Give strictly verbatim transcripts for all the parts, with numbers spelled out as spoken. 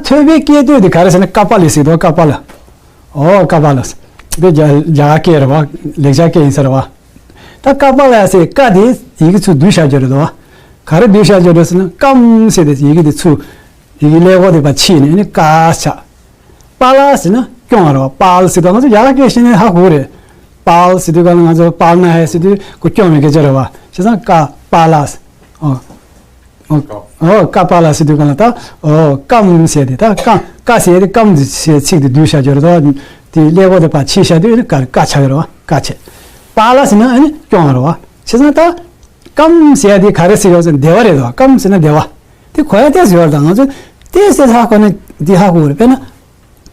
ཐོད་པའི་སྐད་དོད་དེ་ག་རེ་ཟེར་ན་ཀ་པཱ་ལི་ཟེར་དོ། ཀ་པཱ་ལ། ཨོ་ཀ་པཱ་ལ། འདི་རྒྱ་རྒྱ་གར་སྐད་རེད་བ། ལེགས་སྦྱར་སྐད་ཡིན་ས་རེད་བ། ད་ཀ་པཱ་ལ་ཟེར་ཀ་དེ་ཡི་གེ་ཚུར་བསྡུས་བཞག་རྒྱུ་རེད་དོ། ག་རེ་བསྡུས་བཞག་རྒྱུ་རེད་ཟེར་ན་ཀམ་ཟེར་དེ་ཡི་གེ་དེ་ཚུར་ཡི་གེ་ཀླད་ཀོར་དེ་ཕར་ཕྱིས་ནས་ཨ་ནི་ཀ་ཆགས། པཱ་ལ་ཟེར་ན་སྐྱོང་བ་རེད་བ། པཱལ་ཟེར་དུས་ང་ཚོ་རྒྱ་གར་སྐད་བཤད་ན་ཧ་གོ་གི་རེད། པཱལ་ཟེར་དུས་ག་ལ་ང་ཚོ་པཱལ་ན་ཧེ་ཟེར་དུས་ཁོ་སྐྱོང་བའི་སྐད་ཆ་རེད་བ། བྱས་ཙང་ཀ་པཱ་ལ་ཟེར། ཨོ། ཨོ། ཨོ་ཀ་པཱ་ལ་ཟེར་དུས་ག་ལ་ད། ཨོ་ཀམ་ཟེར་དེ་ད་ཀ་ཀ་ཟེར་དེ་ཀམ་ཟེར་ཚིག་དེ་བསྡུས་བཞག་རྒྱུ་རེད་དོ། དེ་ཀླད་ཀོར་དེ་ཕར་ཕྱིས་བཞག་དུས་ནི་ཀ་ཀ་ཆགས་ཡོད་རེད་བ། ཀ་ཆགས། པཱ་ལ་ཟེར་ན་ཨ་ནི་སྐྱོང་བ་རེད་བ། བྱས་ཙང་ད་ཀམ་ཟེར་དེ་ག་རེ་ཟེར་ཡོད་ཟེར་ན་བདེ་བ་རེད་དོ། ཀམ་ཟེར་ན་བདེ་བ། དེ་གོ་ཡ་ཏོག་ཙམ་ཡོད་རེད། ད་ང་ཚོ་ཏོག་ཙམ་ཧ་གོ་ན་འདི་ཧ་གོ་གི་རེད། དཔེར་ན།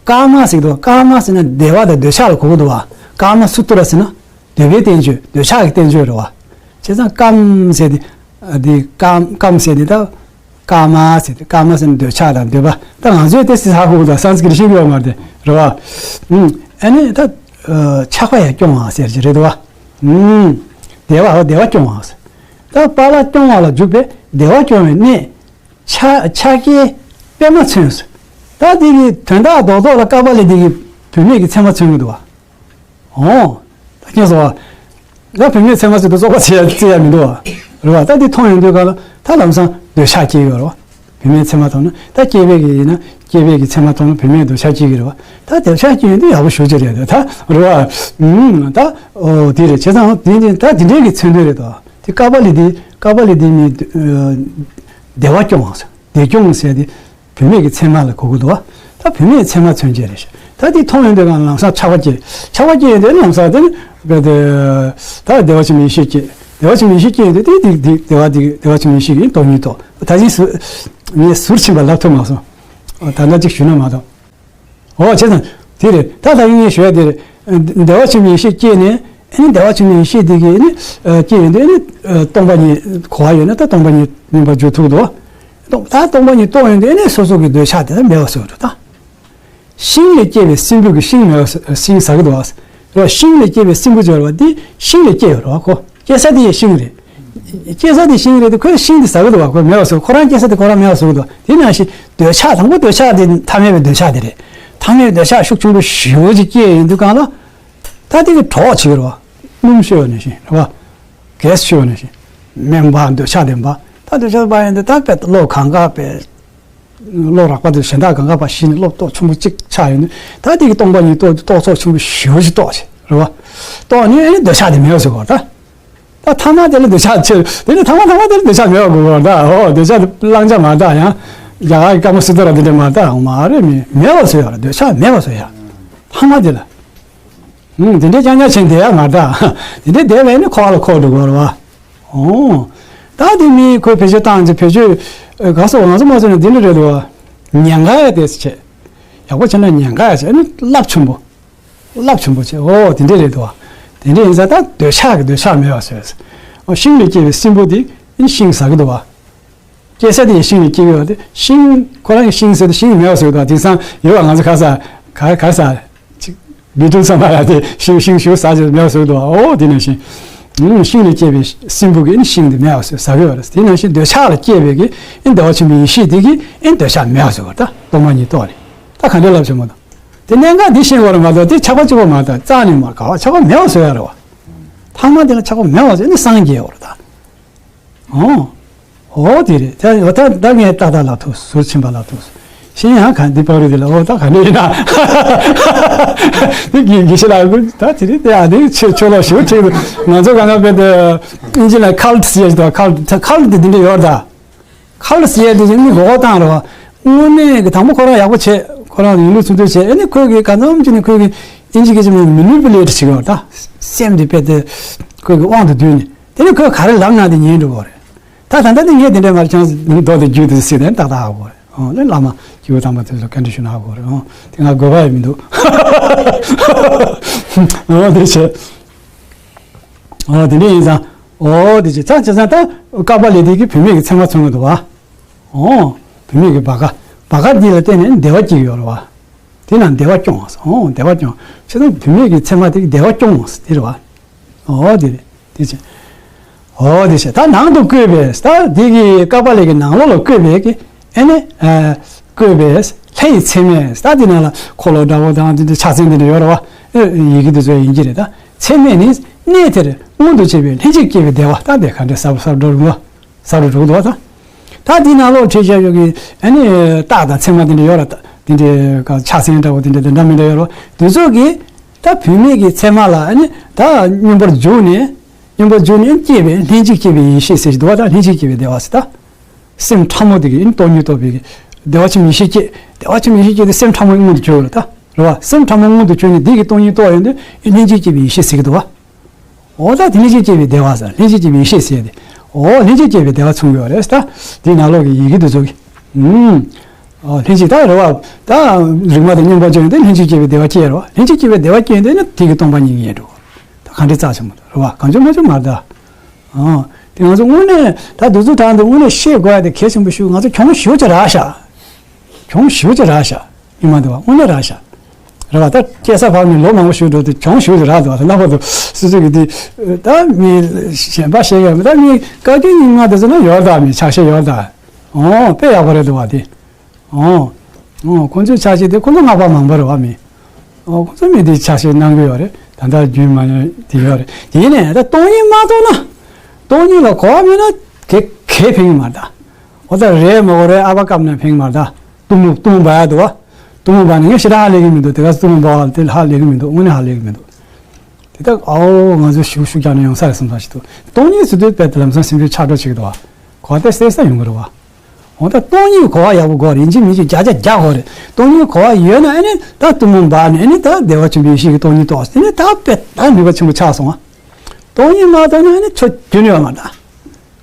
ཀ་མ་ཟེར་གི་འདུག་ཀ་མ་ཟེར་ན་བདེ་བ་དང་འདོད་ཆགས་ལ་གོ་གི་འདུག་བ། ཀ་མ་སུ་ཏུ་ར་ཟེར་ན་འདོད་པའི་བསྟན་བཅོས། འདོད་ཆགས་ཀྱི་བསྟན་བཅོས་རེད་བ། བྱས་ཙང་ཀམ་ཟེར་དེ། འདི་ཀམ་ཀམ་ཟེར་དེ་ད། ཀ་མ་ཟེར་དེ་ཀ་མ་ཟེར་ན་འདོད་ཆགས་དང་འདོད་པ། ད་ང་ཚོས་ཏོག་ཙམ་ཧ་གོ་གི་འདུག་སཾ་སྐྲྀཏ་ཤེས་ཀྱི་ཡོད་མ་རེད་རེད་བ། ཨ་ནི་ད། ཆགས་པ་ཡང་སྐྱོང་བ་ཟེར་གྱི་རེད་དོ། བདེ་བ་བདེ་བ་སྐྱོང་བ་ཟེར། ད་པཱ་ལ་སྐྱོང་བ་ལ་འཇུག་པའི་བདེ་བ་སྐྱོང་བའི་གནས། ཕྱག་ཕྱག་རྒྱའི་པད་མ་མཚོན་ཟེར། ད་དེ་གི་དོན་དག་རྡོག་རྡོག་ལ་ཀ་པཱ་ལི་དེ་གི་བུད་མེད་ཀྱི་མཚན་མ་མཚོན་གྱི་འདུག་བ། འོ། ད་ཁྱེད་ཚོ་བ། ད་བུད་མེད་མཚན་མ་ཟེར་དུས་བཙོག་པ་བྱེད་ཡ་བརྩི་ཡ་མི་འདུག་བ། རེད་བ། ད་འདི་མཐོང་ཡོང་དུས་ག་ལ་ད་ལམ་སང་འདོད་ཆགས་སྐྱེ་གི་ཡོད་རེད་བ། བུད་མེད་མཚན་མ་མཐོང་ན་ད་སྐྱེས་པའི་གི་ཡིན་ན་སྐྱེས་པའི་གི་མཚན་མ་མཐོང་ན་བུད་མེད་འདོད་ཆགས་སྐྱེ་གི་རེད་བ། ད་འདོད་ཆགས་སྐྱེ་ཡོང་དུས་ཡག་པོ་ཞེ་པོ་ཅིག་རེད་ད། རེད་བ། ད་འོ་དེ་རེད། བྱས་ཙང་དེ་འདི་ད་འདི་འདྲའི་གི་མཚོན་དོན་རེད་དོ། དེ་ཀ་པཱ་ལི་དེ་ཀ་པཱ་ལི་དེ་ནི་བདེ་བ་སྐྱོང་བ་ཟེར། བདེ་སྐྱོང་ཟེར་དེ་བུད་མེད་ཀྱི་མཚན་མ་ལ་གོ་གི་འདུག་བ། ད་བུད་མེད་མཚན་མ་མཚོན་བྱེད་རེད་ཤག་ད་དེ་མཐོང་ཡོང་དུས་གང་ལམ་སང་ཆགས་པ་སྐྱེ། ཆགས་པ་སྐྱེ་ཡོང་དུས་ལམ་སང་དེ་ནི་ད་བདེ་བ་ཆེན་པོའི་ཡེ་ཤེས་སྐྱེ། བདེ་བ་ཆེན་པོའི་ཡེ་ཤེས་སྐྱེ་ཡོང་དུས་དེ་དེ་བདེ་བ་དེ་བདེ་བ་ཆེན་པོའི་ཡེ་ཤེས་ཀྱི་སྟོང་ཉིད་རྟོགས། ད་གིན་ཟུར་ངས་ཟུར་ཕྱིན་པ་ལབ་ཐུབ་མ་སོང་། ད་ལྟ་གཅིག་ཞུས་ན་མ་གཏོགས། འོ་བྱས་ཙང་། དེ་རེད། ད་ད་ཡིན་ངས་ཞུ་ཡ་དེ་རེད། བདེ་བ་ཆེན་པོའི་ཡེ་ཤེས་སྐྱེས་ནས་ཨ་ནི་བདེ་བ་ཆེན་པོའི་ཡེ་ཤེས་དེ་གིས་ཨ་ནི་སྐྱེས་ཡོང་དུས་ཨ་ནི་སྟོང་པ་ཉིད་གོ་བ་ཡོད་ན་ད་སྟོང་པ་ཉིད་སྨིན་པར་འགྱུར་ཐུབ་འདུག་ད་སྟོང་པ་ཉིད་རྟོགས་ཡོང་དུས་ཨ་ནི་སོ་སོ་གི་འདོད་ཆགས་དེ་ལ་མེད་པ་བཟོ་འགྲོ་ད། ཤིང་ལས་སྐྱེས་པའི་སྲིན་བུ་གི་ཤིང་མེད་པ་ཤིང་ཟ་གི་འདུག་བ། རེད་བ། ཤིང་ལས་སྐྱེས་པའི་སྲིན་བུ་ཟེར་བ་འདི་ཤིང་ལས་སྐྱེས་ཡོད་རེད་བ་ཁོ། སྐྱེ་ས་དེ་ཡང་ཤིང་རེད། སྐྱེ་ས་དེ་ཤིང་རེད་དེ་ཁོས་ཤིང་དེ་ཟ་གི་འདུག་བ། ཁོས་མེད་པ་བཟོ། ཁོ་རང་སྐྱེ་ས་དེ་ཁོ་རང་མེད་པ་བཟོ་གི་འདུག་དེ་ནང་བཞིན་འདོད་ཆགས་དང་པོ་འདོད་ཆགས་དེ་ཐ་མལ་པའི་འདོད་ཆགས་དེ་རེད། ཐ་མལ་པའི་འདོད་ཆགས་ཤུགས་ཆེན་པོ་ཞེ་པོ་ཅིག་སྐྱེས་ཡོང་དུས་གང་ལ། ད་དེ་གི་གྲོགས་བྱེད་ཀྱི་རེད་བ། སྣུམ་ཤོར་བ་ནང་བཞིན་རེད་བ། གེ་སི་ཤོར་བ་ནང་བཞིན། སྨན་པ་འདོད་ཆགས་ལྡན་པ། ད་འདོད་ཆགས་པ་ཡིན་དུས་ད་དཔེ་བློ་གང་ག་དཔེ། བློ་རགས་པ་དེ་གཞན་དག་གང་ག་པ་ཞིག་ནས་བློ་རྟོག་ཆེན་པོ་གཅིག་ཆགས་ཡོང་དུས་ད་དེ་གི་སྟོང་པ་ཉིད་རྟོགས་རྟོགས་ཚོགས་ཆེན་པོ་ཞེ་པོ་ཅིག་རྟོགས་བྱས་རེད་བ། རྟོགས་ནས་ཨེ་འདོད་ཆགས་དེ་མེད་པ་བཟོ་དགོས་ད། ད་ཐ་མ་དེ་ལ་འདོད་ཆགས་ཆེ། དེ་ནས་ཐ་མ་ཐ་མ་དེ་ལ་འདོད་ཆགས་མེད་པ་དགོས་དགོས་ད། ཨོ་འདོད་ཆགས་བླང་བྱ་མ་ད་ཡང་། རྒྱ་གར་གྱི་ཀ་མ་སུ་ཏྲ་འདི་འདྲ་མ་ད་མ་རེད། མེད་མེད་པ་བཟོ་ཡ་རེད། འདོད་ཆགས་མེད་པ་བཟོ་ཡ། ཐ་མ་དེ་ལ། ཨུམ། དེ་འདྲའི་རྐྱང་རྐྱང་བྱས་བསྡད་ཡ་མ་རེད་ད། དེ་འདྲའི་བསྡད་པ་ཡིན་ན་འཁོར་བ་ལ་འཁོར་འགྲོ་དགོས་རེད་བ། ཨོ། ད་དེ་མི་ཁོས་བེད་སྤྱོད་བཏང་ཅིག་བེད་སྤྱོད། ཨ། ག་སོ་ང་ཚོ་མ་བཟོས་ན་འདི་འདྲ་རེད་འདུག་བ། ཉེན་ཁ་ཡ་དེ་བྱས། ཡག་པོ་བྱས་ན་ཉེན་ཁ་ཡ་བྱས་ཨ་ནི་རླབས་ཆེན་པོ། རླབས་ཆེན་པོ་བྱས། ཨོ་དེ་འདྲ་རེད་འདུག་བ། དེ་འདྲ་ཡིན་ཙང་ད་འདོད་ཆགས་ཀྱི་འདོད་ཆགས་མེད་པ་བཟོས། ཨོ་ཤིང་ལས་སྐྱེས་པའི་སྲིན་བུ་དེ་ཨ་ནི་ཤིང་ཟ་གི་འདུག་བ། སྐྱེ་ས་དེ་ཡང་ཤིང་ལས་སྐྱེ་གི་ཡོད་དེ་ཤིང་ཁོ་རང་གི་ཤིང་ཟེར་དེ་ཤིང་མེད་པ་བཟོས་འདུག་བ། དེང་སང་ཡོད་བ་ང་ཚོ་ག་ས་ག་ག་ས་ཅིག་བི་ཊུལ་བསམ་པ་ལ་དེ་ཤིང་ཤིང་ཞུ་ཟ་ཅིག་མེད་པ་བཟོས་འདུག་བ། ཨོ་དེ་ནང་བཞིན། ཨུམ། ཤིང་ལས་སྐྱེས་པའི་སྲིན་བུ་གིས་ནི་ཤིང་དེ་མེད་པ་བཟོས་ཟ་གི་ཡོད་རེད། དེ་ནང་བཞིན་འདོད་ཆགས་ལ་སྐྱེས་པའི་གི་ཨེ་བདེ་བ་ཆེན་པོའི་ཡེ་ཤེས་དེ་གིས་ཨེ་འདོད་ཆགས་མེད་པ་བཟོས་པ་ད་སྟོང་པ་ཉིད་རྟོགས་ནས་ད་ག་འདྲ་ལབ་བྱེད་མོ་དང་། དེ་གནད་འགག་འདི་ཤེས་དགོས་རེད་མ་གཏོགས་དེ་ཆགས་པ་གཅིག་པོ་མ་གཏོགས་རྩ་ནས་མ་ག་བ་ཆགས་པ་མེད་པ་བཟོས་ཡ་རེད་བ། ཐ་མ་དེ་ལ་ཆགས་པ་མེད་པ་བཟོས་ནས་སངས་རྒྱས་ཡོད་རེད་ད། ཨོ། ཨོ་དེ་རེད། ད་ད་ད་ངས་ཏག་ཏག་ལབ་ཐུབ། ཟུར་ཕྱིན་པ་ལབ་ཐུབ། ཤེས་ཡང་ག་འདི་པར་རེད་ལ། ཨོ་ད་ག་ནས་ཡིན་ན། འདི་དགེ་དགེ་བཤེས་ལགས་ད་དེ་རེད་དེ། ཨ་འདི་ཆོས་ཆོས་ལ་ཞུ་ཁྲིད་ང་ཚོ་ག་ན་བས་དེ་ཨིན་ཇི་ལ་ཁལ་ཊི་ཟེར་ཡ་ཞིག་དང་ཁལ་ཊི་ཁལ་ཊི་དེ་འདི་འདྲ་ཡོད་རེད་ད། ཁལ་ཊི་ཟེར་ཡ་དེ་ནི་མགོ་སྐོར་བཏང་རེད་བ། དངོས་གནས་ཀྱི་དང་པོ་ཁོ་རང་ཡག་པོ་བྱས། ཁོ་རང་ཡིན་ལུགས་ཚུལ་མཐུན་བྱས། ཨ་ནི་ཁོས་གི་ག་ཙམ་གྱི་ནི་ཁོས་གི་ཨིན་ཇི་སྐད་ཆ་མེད་མེ་ནུ་པུ་ལེ་ཊི་བྱེད་ཀྱི་ཡོད་རེད་ད། སེམས་དེ་དཔེ་དེ་ཁོས་གི་དབང་དུ་བསྡུས་ནས། དེ་ནས་ཁོས་ག་རེ་ལབ་ན་དེ་ཉན་འགྲོ་གི་རེད། ད་ད་ལྟ་དེ་ངས་དེ་འདྲའི་མར་ཆང་མདོ་དེ་རྒྱུད་དེ་སྲིད་དེ་ཏག་ཏག་ཧ་གོ་རེད། ཨོ་ལེ་བླ་མ་སྐྱེས་བུ་དམ་པ་དེ་ཚོ་བཀའ་འདྲི་ཞུ་ན་ཧ་གོ་རེད། ཨོ་དེ་ང་དགོས་པ་ཡང་མི་འདུག་ཨོ་དེ་བྱས། ཨོ་དེ་འདྲ་ཡིན་ཙང་། ཨོ་དེ་བྱས་ད་བྱས་ཙང་ད་ཀ་པཱ་ལི་དེ་གི་བུད་མེད་ཀྱི་མཚན་མ་མཚོན་གྱི་འདུག་བ། ཨོ་བུད་མེད་ཀྱི་བ་ག་བ་ག་དེ་ལ་བརྟེན་ནས་བདེ་བ་སྐྱེ་གི་ཡོད་རེད་བ། དེ་ན་བདེ་བ་སྐྱོང་བ། ཨོ་བདེ་བ་སྐྱོང་། བྱས་ཙང་བུད་མེད་ཀྱི་མཚན་མ་དེ་གི་བདེ་བ་སྐྱོང་བ་དེ་རེད་བ། ཨོ་དེ་རེད། དེ་བྱས། ཨོ་དེ་བྱས་ད་ནང་དུ་བཀོད་པས། ད་དེ་གི་ཀ་པཱ་ལི་གི་ནང་ལོགས་ལ་བཀོད་པའི་གི་ཨེ་ནི་ཨ་བཀོད་པས་ ལྷ་ཡི་མཚན་མས་ད་འདི་ནང་ལ་འཁོར་ལོ་འདྲ་བོ་དང་འདི་འདྲ་ཕྱག་མཚན་འདི་འདྲ་ཡོད་རེད་བ། ཡི་གེ་འདི་ཚོ་ཡིན་གྱི་རེད་ད། མཚན་མས་ནི་གནས་དེར་མངོན་དུ་བྱས་པའི་ལྷན་ཅིག་སྐྱེས་པའི་བདེ་བ་ད་འདི་ག་འདྲ་ཟབ་ཟབ་འགྲོ་རུང་བ། ཟ་རུ་འགྲོ་གི་འདུག་བ་ད། ད་འདི་ནང་ལོགས་བྲིས་བཞག་ཡོད་ཀྱི་ཨ་ནི་རྟགས་དང་མཚན་མ་འདི་འདྲ་ཡོད་ར། ད་འདི་འདྲའི་ཀ་ཕྱག་མཚན་འདྲ་བོ་འདི་འདྲ་འདི་འདྲ་མི་འདྲ་ཡོད་ར། དེ་ཚོ་གིས་ད་བུད་མེད་ཀྱི་མཚན་མ་ལ་ཨ་ནི་ད་སྙོམས་པར་འཇུག་ནས་སྙོམས་པར་འཇུག་ནས་སྐྱེས་པའི་ལྷན་ཅིག་སྐྱེས་པའི་ཡེ་ཤེས་ཟེར་གྱི་འདུག་བ། ད་ལྷན་ཅིག་སྐྱེས་པའི་བདེ་བ་ཟེར་ད། སེམས་ཕྲ་མོ་དེ་གིས་ཨ་ནི་སྟོང་ཉིད་རྟོགས་པའི་གི་བདེ་བ་ཆེན་པོའི་ཡེ་ཤེས་སྐྱེས། བདེ་བ་ཆེན་པོའི་ཡེ་ཤེས་སྐྱེས་དེ་སེམས་ཕྲ་མོ་མངོན་དུ་གྱུར་ཡོད་ར་ད། རེད་བ། སེམས་ཕྲ་མོ་མངོན་དུ་གྱུར་ནས་དེ་གིས་སྟོང་ཉིད་རྟོགས་ཡོང་དུས་ཨ་ནི་ལྷན་ཅིག་སྐྱེས་པའི་ཡེ་ཤེས་ཟེར་གྱི་འདུག་བ། འོ་ད་དེ་ལྷན་ཅིག་སྐྱེས་པའི་བདེ་བ་ཟེར། ལྷན་ཅིག་སྐྱེས་པའི་ཡེ་ཤེས་ཟེར་ཏེ། འོ་ལྷན་ཅིག་སྐྱེས་པའི་བདེ་བ་མཚོན་གྱི་ཡོད་རེད་ད། དེའི་ནང་ལོགས་ཀྱི་ཡི་གེ་འདི་ཚོ་གི་ཨུམ། འོ་ལྷན་ཅིག་ད་རེད་བ། ད་རིག་མ་དང་མཉམ་པར་སྦྱོར་ཡོང་དུས་ལྷན་ཅིག་སྐྱེས་པའི་བདེ་བ་སྐྱེ་རེད་བ། ལྷན་ཅིག་སྐྱེས་པའི་བདེ་བ་སྐྱེ་ཡོང་དུས་ནི་དེ་གི་སྟོང་པ་ཉིད་ངེས་འགྲོ། ད་གང་འདྲའི་རྩ་ཆེན་པོ་རེད་བ། གང་བྱུང་མང་བྱུང་མ་རེད་ད། འོ་དེ་ང་ཚོ་དངོས་གནས་ད་དུས་ཚོད་དྲངས་ཏེ་དངོས་གནས་ཤེས་དགོས་ཡ་དེ་གལ་ཆེན་པོ་ཞིག་ང་ཚོ་གྱོང་ཞེ་པོ་ཅིག་རག་ཤག་གྱོང་ཞེ་པོ་ཅིག་རག་ཤག་ཉི་མ་འདི་བ་དངོས་གནས་རག་ཤག་རེད་བ། ད་སྐྱེས་ས་བབས་ནས་ལོ་མང་པོ་ཞིག་འགྲོ་དུས་གྱོང་ཞེ་པོ་ཅིག་རག་འདུག་བ། ད་ལྷག་པར་དུ་སོ་སོ་གི་དེ་ད་མི་གཞན་པ་བཤད་ཡ་མི་ད་མི་བཀའ་བཀྱོན་རྙིང་མ་དེ་ཚོ་ན་ཡོད་ད། མི་ཆ་ཤས་ཡོད་ད། འོ་དཔེ་ཡག་པོ་རེད་འདུག་བ་དེ། འོ་འོ་ཁོང་ཚོའི་ཆ་ཤས་དེ་ཁོང་ཚོ་སྔགས་པ་མང་པོ་རེད་བ། མི་འོ་ཁོང་ཚོ་མི་དེ་ཆ་ཤས་གནང་གི་ཡོད་རེད། ད་ལྟ་རྒྱུན་མ་ཡོད་དེ་ཡོད་རེད། དེ་ཡིན་ནའི་ད་སྟོང་ཉིད་མ་རྟོགས་ན། སྟོང་ཉིད་ལ་གོ་བ་མེད་ན་གེ་གེ་ཕན་གི་མ་རེད་ད། འོ་ད་རེད་མ་གོ་རེད། ཨ་ཕ་སྐབས་ན་ཕན་གི་མ་རེད་ད། གཏུམ་མོ་གཏུམ་མོ་འབག་ཡ་འདུག་བ། གཏུམ་མོ་འབག་ནས་ངས་ཞེ་དྲག་ཧ་ལས་གི་མི་འདུག་དེ་ག་གཏུམ་མོ་འབག་བ་དེ་ཧ་ལས་གི་མི་འདུག་དངོས་གནས་ཧ་ལས་གི་མི་འདུག་དེ་དག་ཨའོ་ང་ཚོས་ཤུགས་ཤུགས་རྒྱག་ན་ཡོང་ས་རེད་བསམ་ས་ཞིག་འདུག་སྟོང་ཉིད་ཟེར་དུས་དཔེ་དེ་ལམ་སང་སེམས་ཤུགས་ཆག་འགྲོ་ཅིག་འདུག་བ། གོ་བ་དེ་གསལ་ས་ཡོང་གི་རེད་བ། འོ་ད་སྟོང་ཉིད་གོ་བ་ཡག་པོ་དགོས་རེད། ཡིན་གཅིག་མིན་གཅིག་བརྒྱ་ཆ་བརྒྱ་དགོས་རེད། སྟོང་ཉིད་གོ་བ་ཡོད་ན་ཨ་ནི་ད་གཏུམ་མོ་འབག་ནས་ཨ་ནི་ད་བདེ་བ་ཆེན་པོའི་ཡེ་ཤེས་ཀྱི་སྟོང་ཉིད་རྟོགས་ཟེར་ནས་ད་དཔེ་ད་ནུས་པ་ཆེན་པོ་ཆགས་སོང་བ། སྟོང་ཉིད་མ་རྟོགས་ན་ཨ་ནི་ཚོ་རྒྱུན་ཡོད་མ་རེད།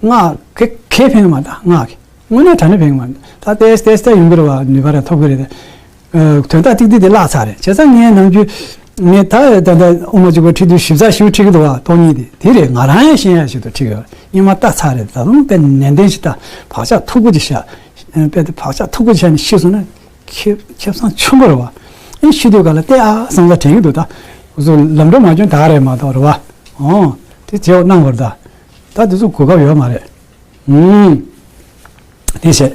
སྔགས་ཁེ་ཁེ་ཕན་མ་གཏོགས་སྔགས་ཀྱི་དངོས་གནས་དྲང་གནས་ཕན་མ་གཏོགས་ད་ཏེས་ཏེས་ཏེ་ཡོང་གི་རེད་བ། ནུས་པ་རེ་ཐོབ་གི་རེད། ཨ་དོན་དག་ཏིག་ཏིག་དེ་བརླག་ཚར་རེད། བྱས་ཙང་ངས་ནམ་རྒྱུན་ངས་ད་ད་ད་དབུ་མ་འཇུག་པ་ཁྲིད་དུས་ཞིབ་ཚགས་ཞིག་ཁྲིད་གི་འདུག་བ། སྟོང་ཉིད་དེ་དེ་རེད། ང་རང་ཡང་ཤེས་ཡ་ཞིག་ཏུ་ཁྲིད་གི་ཡོད། སྙན་མ་ལྟ་ཚར་རེད། ད་རུང་དཔེ་ནན་ཏན་ཞིག་ལྟ། བག་ཆགས་མཐུག་པོ་ཅིག་བཞག་དཔེ་དེ་བག་ཆགས་མཐུག་པོ་ཅིག་བཞག་ནས་ཤེས་སོང་ན་ཁེ་ཁེ་བཟང་ཆེན་པོ་རེད་བ། ཨེ་ཤི་དུས་ག་ལ་བལྟས་ཨ་བསམ་ས་དྲན་གི་འདུག་ད་ཁོ་ཚོ་ལམ་འགྲོ་མ་བྱོན་ད་རེད་མ་གཏོགས་རེད་བ། ཨོ་དེ་བྱེད་འོ་གནང་བར་ད། ད་དེ་ཚོ་གོ་སྐབས་ཡོད་མ་རེད། ཨུམ། དེ་བྱས།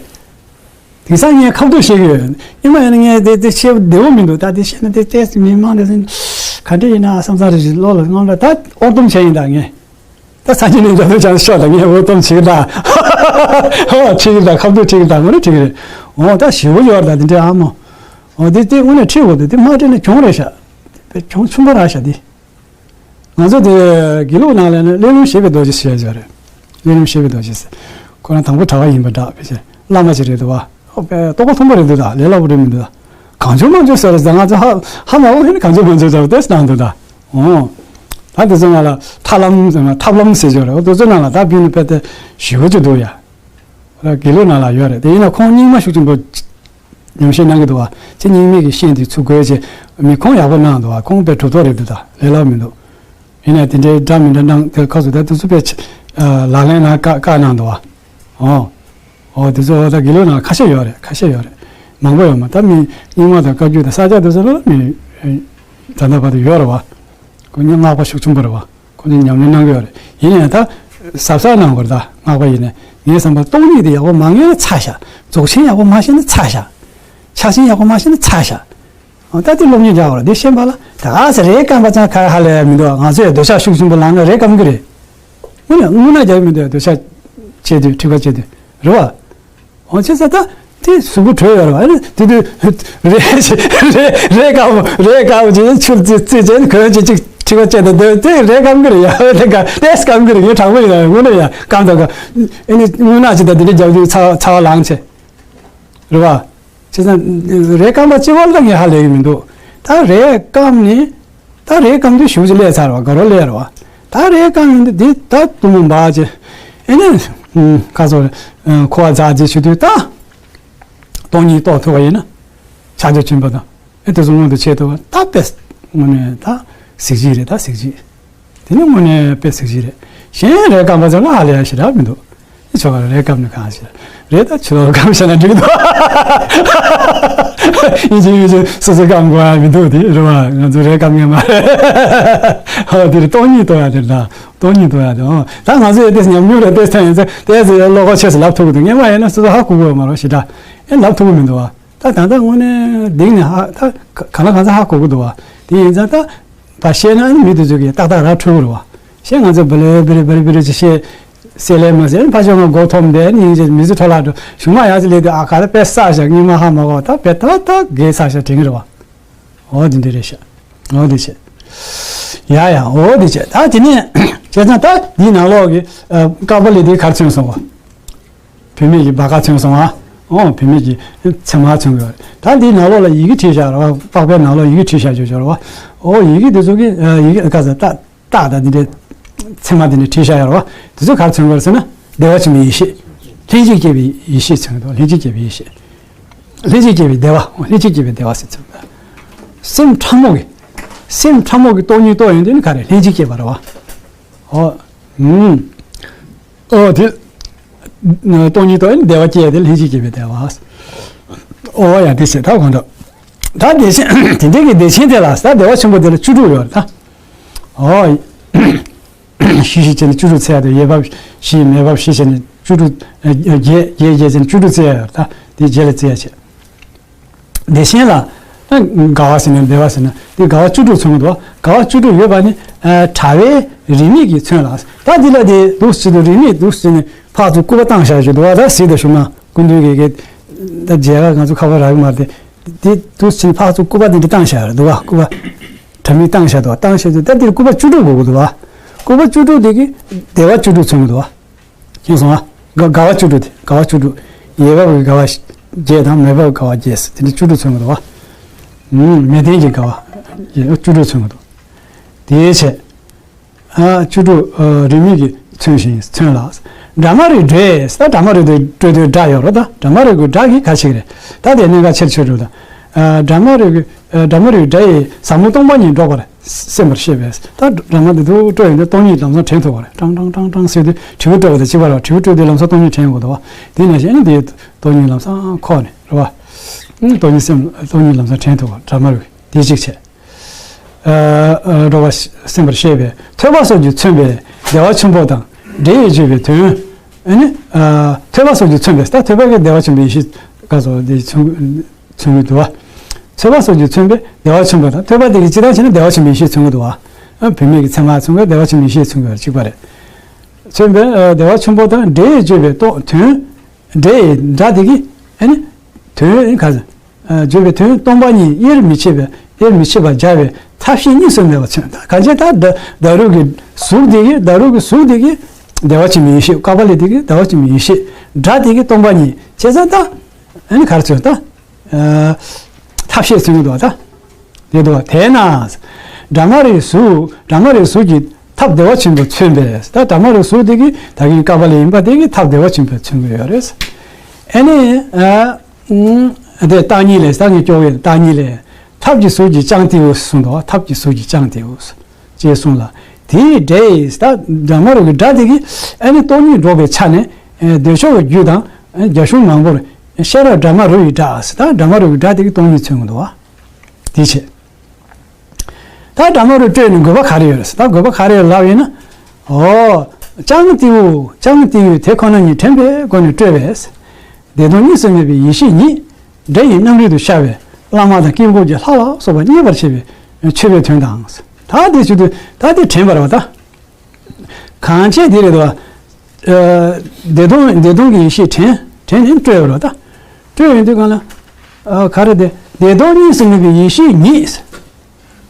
དེང་སང་ངས་ཁ་ཐུག་བཤད་ཀྱི་ཡོད། སྔོན་མ་ཡིན་ན་ངས་དེ་དེ་བཤད་བདེ་བོ་མི་འདུག་ད་དེ་བཤད་ན་དེ་ཏོག་ཙམ་མི་མང་དེ་ཚོ་ག་འདྲ་ཡིན་ན་བསམ་ཚར་རེ་བཞིན་བློ་ལ་སྔོན་ལ་ད་ཨོ་སྟོང་བྱས་ཡིན་ད་ངས། ད་ས་ཆེན་ནས་འགྲོ་དུས་ཀྱང་ཤོག་ད་ངས་ཨོ་སྟོང་བྱེད་ཀྱི་ད། ཧོ་ཁྲིད་ཀྱི་ད་ཁ་ཐུག་ཁྲིད་ཀྱི་ད་ངོ་ནས་ཁྲིད་ཀྱི་རེད། ཨོ་ད་ཞེ་པོ་ཡོད་ད་དེ་འདྲའི་ཨ་མོ། ཨོ་དེ་དེ་དངོས་གནས་ཁྲིད་དགོས་འདུག་དེ་མ་ཁྲིད་ན་གྱོང་རེད་ཤག་གྱོང་ཆེན་པོ་རག་ཤག་དེ། ང་ཚོ་དེ་དགེ་ལུགས་ནང་ལ་ནི་གླེ་ལུང་ཞེས་པའི་རྡོ་རྗེ་ཟེར་ཡ་ཅིག་རེད། གླེ་ལུང་ཞེས་པའི་རྡོ་རྗེ་ཟེར། ཁོ་རང་དང་པོ་གྲྭ་པ་ཡིན་པ་འདྲ་ཕལ་ཆེར་བླ་མ་ཅིག་རེད་འདུག་བ། ཨོ་དཔེ་རྟོགས་པ་མཐོན་པོ་རེད་འདུག་ད་ལས་སླ་པོ་རེད་མི་འདུག་ད། གང་བྱུང་མང་བྱུང་ཟེར་རེད་ད། ང་ཚོ་ཧ་ཧ་མ་གོ་ཧེ་ནི་གང་བྱུང་མང་བྱུང་ཟེར་བ་དེ་གནང་འདུག་ད། ཨོ། ད་དེ་ཚོ་ནང་ལ་ཐབས་ལམ་ཟེར་ན་ཐབས་ལམ་ཟེར་ཅིག་རེད། ཨོ་དེ་ཚོ་ནང་ལ་ད་བུད་ནི་དཔེ་དེ་ཞེ་པོ་ཅིག་འདུག་ཡ། དགེ་ལུགས་ནང་ལ་ཡོད་རེད། དེ་ཡིན་ན་ཁོང་རྙིང་མ་ཤུགས་ཆེན་པོ་ཉམས་ཞིབ་གནང་གི་འདུག་བ། ཚེ་རྙིང་མའི་གི་ཤན་དེ་ཚུར་དགོས་བྱས་མི་ཁུངས་ཡག་པོ་གནང་འདུག་བ། ཁུངས་དཔེ་གྲུབ་ཐོབ་རེད་འདུག་ད་ལས་སླ་མི་འདུག་ཡིན་ན་དེ་འདྲའི་འདྲ་མི་འདྲ་གནང་དེ་ཁ་སུ་ད་དེ་ཚོ་དཔེ་ལག་ལེན་ནང་བཀའ་བཀའ་གནང་འདུག་བ། ཨོ། ཨོ་དེ་ཚོ་ད་དགེ་ལུགས་ནང་ཁ་ཤས་ཡོད་རེད། ཁ་ཤས་ཡོད་རེད། མང་པོ་ཡོད་མ་ད་མི་རྙིང་མ་དང་བཀའ་བརྒྱུད་དང་ས་སྐྱ་དེ་ཚོ་ལ་མི་ད་ལྟ་བར་དུ་ཡོད་རེད་བ། ཁོ་ཉིད་སྔགས་པ་ཤུགས་ཆེན་པོ་རེད་བ། ཁོ་ཚོས་ཉམས་ལེན་གནང་གི་ཡོད་རེད། ཡིན་ཡང་ད་གཟབ་གཟབ་གནང་དགོས་རེད། ད་སྔགས་པ་ཡིན་ནའི་ངའི་བསམ་པར་སྟོང་ཉིད་དེ་ཡག་པོ་མ་ངེས་ན་ཚར་བཞག་རྫོགས་ཆེན་ཡག་པོ་མ་ཤེས་ན་ཚར་བཞག་ཕྱག་ཆེན་ཡག་པོ་མ་ཤེས་ན་ཚར་བཞག་ཨོ་ད་དེ་སློབ་གཉེར་རྒྱག་དགོས་རེད། དེ་ཤེས་པ་ལ་ད་ག་ས་རེད་སྐམ་པ་ཅང་ཁ་ཧ་ལས་མི་འདུག་ང་ཚོས་འདོད་ཆགས་ཤུགས་ཆེན་པོ་ལངས་ན་རེད་སྐམ་གི་རེད། དངོས་གནས་དངོས་གནས་རྒྱག་གི་མི་འདུག་འདོད་ཆགས་བྱེད་དུས་འཁྲིག་པ་བྱེད་དུས་རེད་བ། འོ་བྱས་ཙང་ད་དེ་གཟུགས་པོ་གྲོལ་ཡོད་རེད་བ། ཨ་ནི་དེ་དུས་རེད་རེད་རེད་སྐམ་པོ་རེད་སྐམ་པོ་བྱས་ཆུར་རྩི་རྩི་བྱས་གོན་བྱས་ཅིག་འཁྲིག་པ་བྱས་ད་འདོད་དེ་རེད་སྐམ་གི་རེད་ཡ། ཨོ་དེ་ག་ཏེས་སྐམ་གི་རེད། ངས་དྲང་པོ་ཡིན་ན་དངོས་གནས་ཡ་སྐམ་ད་ག་ཨ་ནི་དངོས་གནས་ཅིག་ད་དེ་འདྲ་རྒྱག་དུས་ཚ་བ་ཚ་བ་ལངས་བྱས། རེད་བ། བྱས་ཙང་རེད་སྐམ་པ་གཅིག་པོ་ལ་ངས་ཧ་ལས་ཀྱི་མི་འདུག་ད་རེད་སྐམ་ནི། ད་རེད་སྐམ་དུས་ཞུགས་ཀྱི་སླེབས་ཚར་བ་དགའ་རོགས་སླེབས་རེད་བ། ད་རེད་སྐམ་ཡིན་དུས་འདི་ད་གཏུམ་མོ་འབག་ཅེ། ཨེ་ནས། ཁ་སོ། འཁོར་བ་འཛག་ཅེ་ཞུ་དུས་ད། སྟོང་ཉིད་རྟོགས་ཐུབ་པ་ཡིན་ན། ཕྱག་རྒྱ་ཆེན་པོ་དང་། ཨེ་དེ་ཚོ་མངོན་དུ་བྱེད་ཐུབ་པ་ད་དཔེ། དངོས་གནས་ད། གཟི་བརྗིད་རེད་ད་གཟི་བརྗིད། དེ་ནི་དངོས་གནས་དཔེ་གཟི་བརྗིད་རེད། གཞན་རེད་སྐམ་པ་ཚོ་ལ་ཧ་ལས་ཡ་ཞེ་དྲག་མི་འདུག་ཨེ་ཆོ་ག་རེད་སྐམ་ནི་གང་ཞེ་རེད་ད་ཆུ་ལོག་སྐམ་བྱས་ན་འགྲིག་འདུག་ཡིན་གཅིག་མིན་གཅིག་སོ་སོ་སྐམ་དགོས་ཡ་མི་འདུག་དེ་རེད་བ། ང་ཚོ་རེད་སྐམ་ངེས་མ་རེད། ཧ་དེ་རེད་སྟོང་ཉིད་རྟོགས་ཡ་དེ་རེད་ད། སྟོང་ཉིད་རྟོགས་ཡ་དེ་ཨོ། ད་ང་ཚོ་ཡ་དེ་ཉམས་མྱོང་རེད་དེ་ཐོན་ཡིན་ཚེ་དེ་ཚོ་ཡ་བློ་ཁོག་ཆེ་སུ་ལབ་ཐུབ་གི་འདུག་སྔོན་མ་ཡིན་ན་སོ་སོ་ཧ་གོ་གི་ཡོད་མ་རེད་ཞེ་དྲག་ཨེ་ལབ་ཐུབ་གི་མི་འདུག་བ། ད་ད་ལྟ་དངོས་གནས་གདེང་ནས་ཧ་ད་ག་གང་ལ་གང་འཚམ་ཧ་གོ་གི་འདུག་བ། དེ་ཡིན་ཙང་ད་བ་བཤད་ན་མི་དེ་ཚོ་གིས་ཏག་ཏག་ར་འཕྲོད་གི་རེད་བ། བཤད་ང་ཚོ་བི་རི་བི་རི་བི་རི་བི་རི་ཅིག་བཤད་སེ་ལས་མ་ཟེར་ཕ་ཆོས་ང་མགོ་འཐོམ་བསྡད་ནི་ཡིན་ཅེས་མི་ཚོ་འཕྲོ་བརླག་འགྲོ་གཞུག་མ་ཡང་ཅི་ལས་དུས་ཨ་ག་ད་དཔེ་བསགས་བཞག་སྔོན་མ་ཧ་མ་གོ་ད་དཔེ་ད་ད་དགེ་བསགས་བཞག་དྲན་གི་རེད་བ། འོ་དེ་འདྲ་རེད་ཤག་འོ་དེ་བྱས། ཡ་ཡ་འོ་དེ་བྱས་ད་དེ་ནས་བྱས་ཙང་ད་འདིའི་ནང་ལོགས་ཀྱི་ཨ་ཀ་པ་ལི་དེ་ག་རེ་མཚོན་སོང་བ། བུད་མེད་ཀྱི་བ་ག་མཚོན་སོང་ཨ། འོ་བུད་མེད་ཀྱི་མཚན་མ་མཚོན་གྱི་ཡོད་རེད། ད་འདིའི་ནང་ལོགས་ལ་ཡི་གེ་བྲིས་བཞག་རེད་བ། པགས་པའི་ནང་ལོགས་ཡི་གེ་བྲིས་བཞག་ཅོག་ཅོག་རེད་བ། འོ་ཡི་གེ་དེ་ཚོ་གི་ཨ་ཡི་གེ་ག་ས་ཏག་ཏག་ད་འདི་འདྲའི་མཚན་མ་འདི་འདྲ་བྲིས་བཞག་ཡོད་རེད་བ། དེ་ཚོ་ག་རེ་མཚོན་གྱི་རེད་ཟེར་ན་བདེ་བ་ཆེན་པོའི་ཡེ་ཤེས། ལྷན་ཅིག་སྐྱེས་པའི་ཡེ་ཤེས་མཚོན་གྱི་འདུག་ལྷན་ཅིག་སྐྱེས་པའི་ཡེ་ཤེས། ལྷན་ཅིག་སྐྱེས་པའི་བདེ་བ། ལྷན་ཅིག་སྐྱེས་པའི་བདེ་བ་ཟེར་ཚུལ། སེམས་ཕྲ་མོ་གི། སེམས་ཕྲ་མོ་གི་སྟོང་ཉིད་རྟོགས་ཡོང་དུས་ནི་ག་རེ་ལྷན་ཅིག་སྐྱེས་པ་རེད་བ། ཨོ། ཨུམ། ཨོ་དེ། སྟོང་ཉིད་རྟོགས་ཡོང་བདེ་བ་སྐྱེས་ཏེ་ལྷན་ཅིག་སྐྱེས་པའི་བདེ་བ། ཨོ་ཡ་དེ་བྱས་ད་གོ་འདུག་ད་བདེ་ཆེན་དེ་འདྲའི་གི་བདེ་ཆེན་དེ་ལ་ད་བདེ་བ་ཆེན་པོ་དེ་ལ་བཅུ་དྲུག་ཡོད་རེད་ད། ཨོ། བཞི་བཞི་བྱས་ནས་བཅུ་དྲུག་ཚད་དང་ཡས་བབས་བཞི་མས་བབས་བཞི་བྱས་ནས་བཅུ་དྲུག་བརྒྱད་བརྒྱད་བརྒྱད་བྱས་ནས་བཅུ་དྲུག་ཚད་ཡོད་རེད་ད། དེ་རྗེས་ལ་ཚད་ཡ་བྱས། བདེ་ཆེན་ལ། ད་དགའ་བ་ཟེར་ན་བདེ་བ་ཟེར་ན་དེ་དགའ་བ་བཅུ་དྲུག་མཚོན་གྱི་འདུག་དགའ་བ་བཅུ་དྲུག་ཡོད་པ་ནི་ཨ་དྲ་བའི་རིས་མེད་ཀྱིས་མཚོན་ལ། ད་འདི་ལ་དེ་འདུག་ཟེར་དུས་རིས་མེད་འདུག་ཟེར་ནས་ཕར་ཚུར་སྐུད་པ་བཏང་བཞག་ཞུ་འདུག་བ། ད་གཟིགས་དང་ཞུ་མ་སྐུ་མདུན་གྱི་གི་ད་མཇལ་ཁ་ང་ཚོ་ཁ་པར་རག་གི་མ་རེད་དེ། དེ་འདུག་ཟེར་ནས་ཕར་ཚུར་སྐུད་པ་དེ་འདྲ་བཏང་བཞག་རེད་འདུག་བ། སྐུད་པ་དྲ་མིག་བཏང་བཞག་འདུག་བ། བཏང་བཞག་དུས་ད་འདིར་སྐུད་པ་བཅུ་དྲུག་དགོས་ཀྱི་འདུག་བ། སྐུད་པ་བཅུ་དྲུག་དེ་གི་བདེ་བ་བཅུ་དྲུག་མཚོན་གྱི་འདུག་བ། མཁྱེན་སོང་ཨ། དགའ་དགའ་བ་བཅུ་དྲུག་དེ་དགའ་བ་བཅུ་དྲུག་ཡས་བབས་ཀྱི་དགའ་བ་བརྒྱད་དང་མས་བབས་ཀྱི་དགའ་བ་བརྒྱད་ཟེར་དེ་འདྲ་བཅུ་དྲུག་མཚོན་གྱི་འདུག་བ། ཨུམ། མས་བརྟན་གྱི་དགའ་བ་བཅུ་དྲུག་མཚོན་གྱི་འདུག་དེའི་ཕྱིར། ཨ་བཅུ་དྲུག་ཨ་རིས་མེད་ཀྱིས་མཚོན་ཞིང་མཚོན་ལ། སྒྲ་མ་རུའི་སྒྲས་ད་སྒྲ་མ་རུ་དེ་སྤྲོས་དུས་སྒྲ་ཡོད་རེད་ད། སྒྲ་མ་རུ་གི་སྒྲ་གིས་ག་ཞིག་རེད། ད་དེ་གནད་འགག་ཆེར་ཆེར་འགྲོ་ད། ཨ་སྒྲ་མ་རུ་གི་ཨ་སྒྲ་མ་རུའི་སྒྲ་ཡིས་ཟབ་མོ་སྟོང་པ་ཉིད་སྒྲོགས་པར། སེམས་པར་ཤེས་པས། ད་སྒྲ་མ་འདི་དུ་སྤྲོ་ཡོང་དུས་སྟོང་ཉིད་ལམ་སང་དྲན་ཐུབ་པ་རེད། ཀྲང་ཀྲང་ཀྲང་ཀྲང་ཟེར་དུས་དྲིལ་བུ་སྤྲོ་བ་དང་གཅིག་པ་རེད་བ། དྲིལ་བུ་སྤྲོ་དུས་ལམ་སང་སྟོང་ཉིད་དྲན་དགོས་འདུག་བ། དེ་ནང་བཞིན་ཨ་ནི་དེ་སྟོང་ཉིད་ལམ་སང་ཁོག་ནས་རེད་བ། ཨ་སྟོང་ཉིད་སེམས་སྟོང་ཉིད་ལམ་སང་དྲན་ཐུབ་པ་སྒྲ་མ་རུ་དེ་གཅིག་བྱས། ཨ་སྒྲོགས་པ་སེམས་པར་ཤེས་པས་ཐོས་པ་སོགས་ཀྱིས་མཚོན་པའི་བདེ་བ་ཆེན་པོ་དང་སྒྲས་བརྗོད་པའི་དོན། ཨ་ནི་ཨ་ཐོས་པ་སོགས་ཀྱིས་མཚོན་པའི་ད་ཐོས་པ་གི་བདེ་བ་ཆེན་པོའི་ཡེ་ཤེས་ག་སོགས་དེ་མཚོན་མཚོན་གྱི་འདུག་བ། ཐོས་པ་སོགས་ཀྱིས་མཚོན་པའི་བདེ་བ་ཆེན་པོ་དང་ཐོས་པ་དེ་གིས་ཇི་ལྟར་བྱས་ན་བདེ་བ་ཆེན་པོའི་ཡེ་ཤེས་མཚོན་གྱི་འདུག་བ། ཨ་བུད་མེད་ཀྱི་མཚན་མ་མཚོན་པའི་བདེ་བ་ཆེན་པོའི་ཡེ་ཤེས་མཚོན་གྱི་རེད་གཅིག་པ་རེད། མཚོན་པའི་ཨ་བདེ་བ་ཆེན་པོ་དང་སྒྲས་བརྗོད་པའི་རྟོག་དོན། སྒྲས་སྒྲ་དེ་གིས་ཨ་ནི་དོན་ག་ཟེར། ཨ་བརྗོད་པའི་དོན་སྟོང་པ་ཉིད་དབྱེར་མི་ཕྱེད་པའི་དབྱེར་མི་ཕྱེད་པར་སྦྱར་བའི་ཐབས་ཤེས་གཉིས་སུ་མེད་པ་མཚོན། ད་གང་ཅི་ད་ད་ད་རུང་གི་གཟུགས་དེ་གིས་ད་རུང་གི་གཟུགས་དེ་གིས་བདེ་བ་ཆེན་པོའི་ཡེ་ཤེས། ཀ་པ་ལི་དེ་གིས་བདེ་བ་ཆེན་པོའི་ཡེ་ཤེས། སྒྲ་དེ་གིས་སྟོང་པ་ཉིད་བྱས་ཙང་ད་ཨ་ནི་ག་རེ་མཚོན་ད་ཨ་ཐབས་ཤེས་མཚོན་གྱི་འདུག་བ་ད། དེ་འདུག་བ། དེས་ན། སྒྲ་མ་རུའི་གཟུགས་སྒྲ་མ་རུའི་གཟུགས་ཀྱི་ཐབས་བདེ་བ་ཆེན་པོ་མཚོན་པས། ད་སྒྲ་མ་རུའི་གཟུགས་དེ་གིས་ད་གིན་ཀ་པ་ལི་ཡིན་པ་དེ་གིས་ཐབས་བདེ་བ་ཆེན་པོ་མཚོན་གྱི་ཡོད་རེད། ཨ་ནི་ཨ་ཨུམ་དེ་བརྟག་གཉིས་ལས་ད་གིན་སྐྱོ་བའི་བརྟག་གཉིས་ལས་ཐབས་ཀྱི་གཟུགས་ཀྱིས་ཀྱང་ཏེའུ་གསུངས་འདུག་ཐབས་ཀྱི་གཟུགས་ཀྱིས་ཀྱང་ཏེའུ་ཅེས་གསུངས་ལ། དེའི་སྒྲས་ད་སྒྲ་མ་རུ་གི་སྒྲ་དེ་གིས་ཨ་ནི་སྟོང་ཉིད་སྒྲོགས་པའི་ཆ་ནས་ཨ་བདེ་མཆོག་གི་རྒྱུད་དང་ཨ་རྒྱ་གཞུང་མང་པོར་ཤེས་རབ་སྒྲ་མ་རུ་ཡི་སྒྲ་ཟེར་ད་སྒྲ་མ་རུ་གི་སྒྲ་དེ་གིས་སྟོང་ཉིད་མཚོན་གྱི་འདུག་བ། དེ་བྱས། ད་སྒྲ་མ་རུ་སྤྲོས་ནས་དགོས་པ་ག་རེ་ཡོད་རེད་ཟེར་ད་དགོས་པ་ག་རེ་ཡོད་ལབ་ཡིན་ན། ཨོ། ཀྱང་ཏེའུ་ཀྱང་ཏེའུ་དེ་ཁོ་ན་ཉིད་དྲན་པའི་སྒོ་ནས་སྤྲོས་པས། བདེ་སྟོང་གཉིས་སུ་མེད་པའི་ཡེ་ཤེས་ཉིད་སྒྲ་ཡི་རྣམ་རོལ་དུ་ཤར་བས་བླ་མ་དང་དཀྱིལ་འཁོར་གྱི་ལྷ་ལ་སོགས་པ་མཉེས་པར་བྱེད་པའི་མཆོད་པའི་དོན་དང་། ད་དེ་བྱེད་དུས་ད་དེ་དྲན་པ་རེད་བ་ད། གང་བྱས་དེ་རེད་དོ། ཨ་བདེ་སྟོང་བདེ་སྟོང་གི་ཡེ་ཤེས་དྲན་དྲན་ནས་སྤྲོས་པ་རེད་ད། སྤྲོས་ཡོང་དུས་གང་ལ། ཨ་ག་རེ་དེ་བདེ་སྟོང་གཉིས་སུ་མེད་པའི་ཡེ་ཤེས་ཉིད།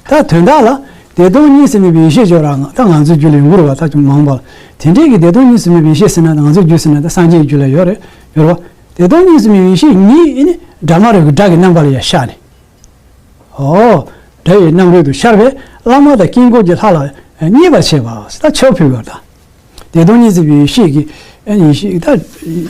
ད་དོན་དག་ལ་བདེ་སྟོང་གཉིས་སུ་མེད་པའི་ཡེ་ཤེས་སྦྱོར་རང་ད་ང་ཚོའི་རྒྱུད་ལ་ཡོང་གི་རེད་བ་ད་ཅུང་མང་པ་ལ། དེ་འདྲའི་གི་བདེ་སྟོང་གཉིས་སུ་མེད་པའི་ཡེ་ཤེས་ཟེར་ན་ད་ང་ཚོའི་རྒྱུད་ཟེར་ན་ད་སངས་རྒྱས་ཀྱི་རྒྱུད་ལ་ཡོད་རེད་ཡོད་རེད་བ། བདེ་སྟོང་གཉིས་སུ་མེད་པའི་ཡེ་ཤེས་ཉིད་ནི་སྒྲ་མ་རུ་གི་སྒྲ་གི་རྣམ་པ་ལ་ཡང་ཤར་ནས། ཨོ། སྒྲ་ཡི་རྣམ་རོལ་དུ་ཤར་བས་བླ་མ་དང་དཀྱིལ་འཁོར་གྱི་ལྷ་ལ་མཉེས་པར་བྱེད་པ་ད་མཆོད་པ་ཕུལ་བར་ད། བདེ་སྟོང་གཉིས་སུ་མེད་པའི་ཡེ་ཤེས་ཀྱི་ཨ་ནི་ཡེ་ཤེས་ད་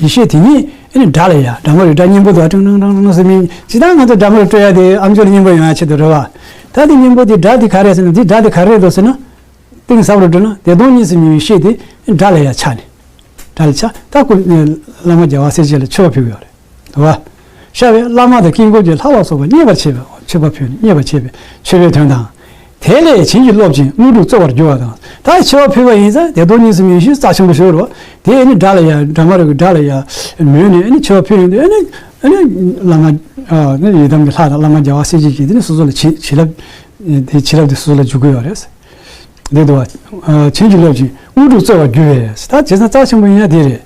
ཡེ་ཤེས་དེ་ཉིད་ཨ་ནི་སྒྲ་ལ་ཡང་སྒྲ་མ་རུ་སྒྲ་སྙན་པོ་དང་ཀྲང་ཀྲང་ཀྲང་ཀྲང་ཟེར་མིན་ཇི་ལྟར་ང་ཚོ་སྒྲ་མ་རུ་སྤྲོད་ཡ་དེ་ཨ་མཆོག་ལ་སྙན་པོ་ཡོང་ཡ་ཆེད་དུ་རེད་བ། ད་དེ་སྙན་པོ་དེ་སྒྲ་དེ་ག་རེ་ཟེར་ན་དེ་སྒྲ་དེ་ག་རེ་རེད་དོ་ཟེར་ན། གཏིང་ཟབ་རུ་འགྲོ་ན་བདེ་སྟོང་གཉིས་སུ་མེད་པའི་ཡེ་ཤེས་དེ་སྒྲ་ལ་ཡང་ཆགས་ནས། སྒྲ་ལ་ཆགས་ད་ཀུན་བླ་མ་རྒྱལ་བ་སྲས་བཅས་ལ་མཆོད་པ་ཕུལ་གྱི་ཡོད་རེད། དུ་བ། ཤར་བས་བླ་མ་དང་དཀྱིལ་འཁོར་གྱི་ལྷ་ལ་སོགས་པ་མཉེས་པར་བྱེད་པའི་མཆོད་པ་ཕུལ་ནས་མཉེས་པར་བྱེད་པའི་མཆོད་པའི་དོན་དང་། དེ་ལས་བྱིན་གྱིས་རློབ་ཅིང་དངོས་གྲུབ་སྩོལ་བར་འགྱུར་བ་དང་། ད་མཆོད་པ་ཕུལ་བ་ཡིན་ཙང་དེ་དོན་གཉིས་སུ་མེད་བཞིན་རྩ་ཆེན་པོ་ཞིག་རེད་བ། དེ་ཨ་ནི་སྒྲ་ལ་ཡ་སྒྲ་མ་རུ་གི་སྒྲ་ལ་ཡ་མོས་ནས་ཨ་ནི་མཆོད་པ་ཕུལ་ཡོང་དུས་ཨ་ནི་ཨ་ནི་བླ་མ་ཨ་ནི་ཡི་དམ་གྱི་ལྷ་དང་བླ་མ་རྒྱལ་བ་སྲས་བཅས་ཀྱིས་དེ་ནི་སོ་སོ་ལ་བྱིན་བྱིན་རླབས་དེ་བྱིན་རླབས་དེ་སོ་སོ་ལ་འཇུག་གི་ཡོད་རེད། འདི་འདུག་བ། བྱིན་གྱིས་རློབ་ཅིང་དངོས་གྲུབ་སྩོལ་བར་འགྱུར་བས། ད་བྱས་ཙང་རྩ་ཆེན་པོ་ཡིན་ཡ་དེ་རེད།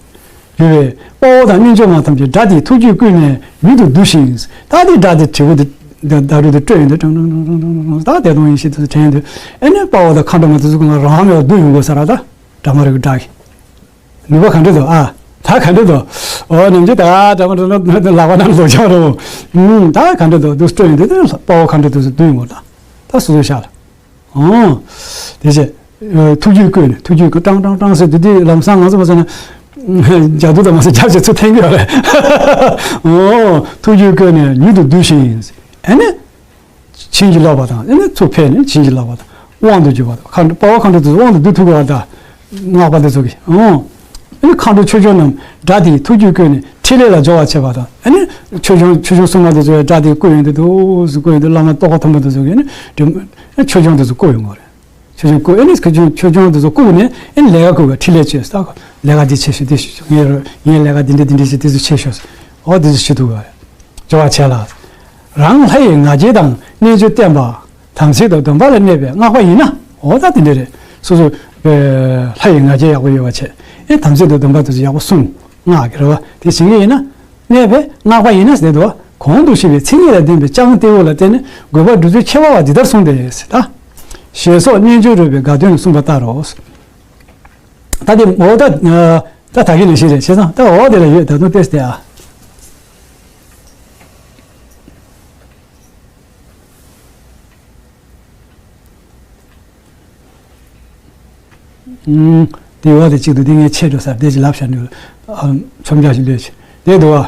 འགྱུར་བས་དཔའ་བོ་དང་རྣལ་འབྱོར་མ་ཐམས་ཅད་སྒྲ་དེའི་ཐུགས་རྒྱུད་བསྐུལ་ནས་མྱུར་དུ་བསྡུ་ཞིང་། ད་དེ་སྒྲ་དེ་དྲིལ་བུ་དེ་བརྡ་དྲིལ་དེ་དཀྲོལ་ཡོང་དུས་ཀྲང་ཀྲང་ཀྲང་ཀྲང་ཀྲང་ཀྲང་། ད་བདེ་སྟོང་ཡེ་ཤེས་དེ་དྲན་ཡོང་དུས་ཨ་ནི་དཔའ་བོ་དང་མཁའ་འགྲོ་མ་དེ་ཚོ་ཀུན་ལ་རང་ཡང་བསྡུ་ཡོང་དགོས་ས་ར། ད་སྒྲ་མ་རུ་གི་སྒྲ་གི་ནུས་པ་ག་འདྲ་འདུག་ཨ། ད་ག་འདྲ་འདུག་ཨོ་ནམ་རྒྱུན་ད་སྒྲ་མ་རུ་ལག་པ་ནང་ལོག་ཆགས་རོ། ད་ག་འདྲ་འདུག་དུ་དཀྲོལ་ཡོང་དུས་དཔའ་བོ་མཁའ་འགྲོ་དེ་ཚོ་བསྡུ་ཡོང་དགོས། ད་ད་སོ་སོའི་ཤ་ལ། ཨོ། དེ་བྱས། ཐུགས་རྒྱུད་བསྐུལ་ནས་ཐུགས་རྒྱུད་བསྐུལ་ཀྲང་ཀྲང་ཀྲང་ཟེར་དུས་དེ་ལམ་སང་ང་ཚོ་མ་ཟེར་ན། རྒྱ་དུ་དང་མ་ཟེར་རྒྱབ་བྱས་ཚུར་འཐེན་གྱི་ཡོད་རེད། ཨོ། ཐུགས་རྒྱུད་བསྐུལ་ནས་མྱུར་དུ་བསྡུ་ཞིང་། ཨ་ནི། བྱིན་གྱིས་རློབ་པ་དང་ཨ་ནི་ཚུར་ཕེབས་ནས་བྱིན་གྱིས་རློབ་པ་དང་དབང་དུ་གྱུར་པ་དང་མཁའ་འགྲོ་དཔའ་བོ་མཁའ་འགྲོ་དེ་ཚོ་དབང་དུ་བསྡུ་ཐུབ་དགོས་པ་དང་། སྔགས་པ་དེ་ཚོ་གིས་ཨོ། ཨ་ནི་མཁའ་འགྲོ་ཆོས་སྐྱོང་རྣམས་སྒྲ་དེའི་ཐུགས་རྒྱུད་བསྐུལ་ནས་ཕྲིན་ལས་ལ་སྦྱོར་བར་བྱེད་པ་དང་། ཨ་ནི་ཆོས་སྐྱོང་ཆོས་སྐྱོང་སྲུང་མ་དེ་ཚོ་ཡང་སྒྲ་དེ་བསྐུལ་ཡོང་དུས་དུ་བསྐུལ་ཡོང་དུས་བླ་མ་ཏོག་ཁ་མཐོན་པོ་དེ་ཚོ་གིས་ཨ་ནི་ཆོས་སྐྱོང་དེ་ཚོ་བསྐུལ་ཡོང་གི་རེད། ཆོས་སྐྱོང་བསྐུལ་ཨ་ནི་ཆོས་སྐྱོང་ཆོས་སྐྱོང་དེ་ཚོ་བསྐུལ་ནས་ཨ་ནི་ལས་ཀ་བསྐུལ་བའི་ཕྲིན་ལས་བཅོས་ས། ལས་ཀ་འདི་བྱེད་ཤོག་འདི་བྱེད་ཤོག་ངའི་རོ་ངའི་ལས་ཀ་འདི་འདྲ་འདི་འདྲ་བྱེད་འདི་ཚོ་བྱེད་ཤོག་ཨོ་འདི་ཚོ་བྱེད་ཐུབ་པ་རེད། སྦྱོར་བ་བྱས་ལ། རང་ལྷ་ཡི་ང་རྒྱལ་དང་རྣལ་འབྱོར་བསྟན་པ། དམ་ཚིག་དང་སྡོམ་པ་ལ་གནས་པའི་སྔགས་པ་ཡིན་ན། འོ་ད་དེ་འདྲ་རེད། སོ་སོ་ལྷ་ཡི་ང་རྒྱལ་ཡག་པོ་ཡོད་པ་བྱས། ཨེ་དམ་ཚིག་དང་སྡོམ་པ་དེ་ཚོ་ཡག་པོ་སྲུང་། སྔགས་ཀྱི་རེད་བ། དེ་བྱེད་ངེས་ཡིན་ན། གནས་པའི་སྔགས་པ་ཡིན་ན་ཟེར་དུས། གོང་དུ་ཞུས་པའི་མཚན་ཉིད་ལ་ལྡན་པའི་ཅང་ཏེའུ་ལ་བརྟེན་ནས་དགོས་པ་སྒྲུབ་ཚུལ་ཁྱད་པར་བ་འདི་ལྟར་གསུངས་ཏེ། ད། ཞེས་སོགས་རྣལ་འབྱོར་རོལ་པའི་དགའ་སྟོན་ལ་གསུངས་པ་ལྟར་རོ། ད་དེ་འོ་ད། ད་ད་གིན་ལས་ཤེས་རེད་བྱས་ཙང་ད་འོ་དེ་ལ་ཡོད་ད་དུང་ཏེས་ཏེ་ཨ། དེ་བ་དེ་གཅིག་ཏུ་དེ་ངས་ཆེད་དུ་ཟེར་དེ་ཅི་ལབ་བྱ་འདུག་ཨ། ཆོམ་རྒྱག་ཞིག་ལོས་ཆེ་དེ་འདུག་བ།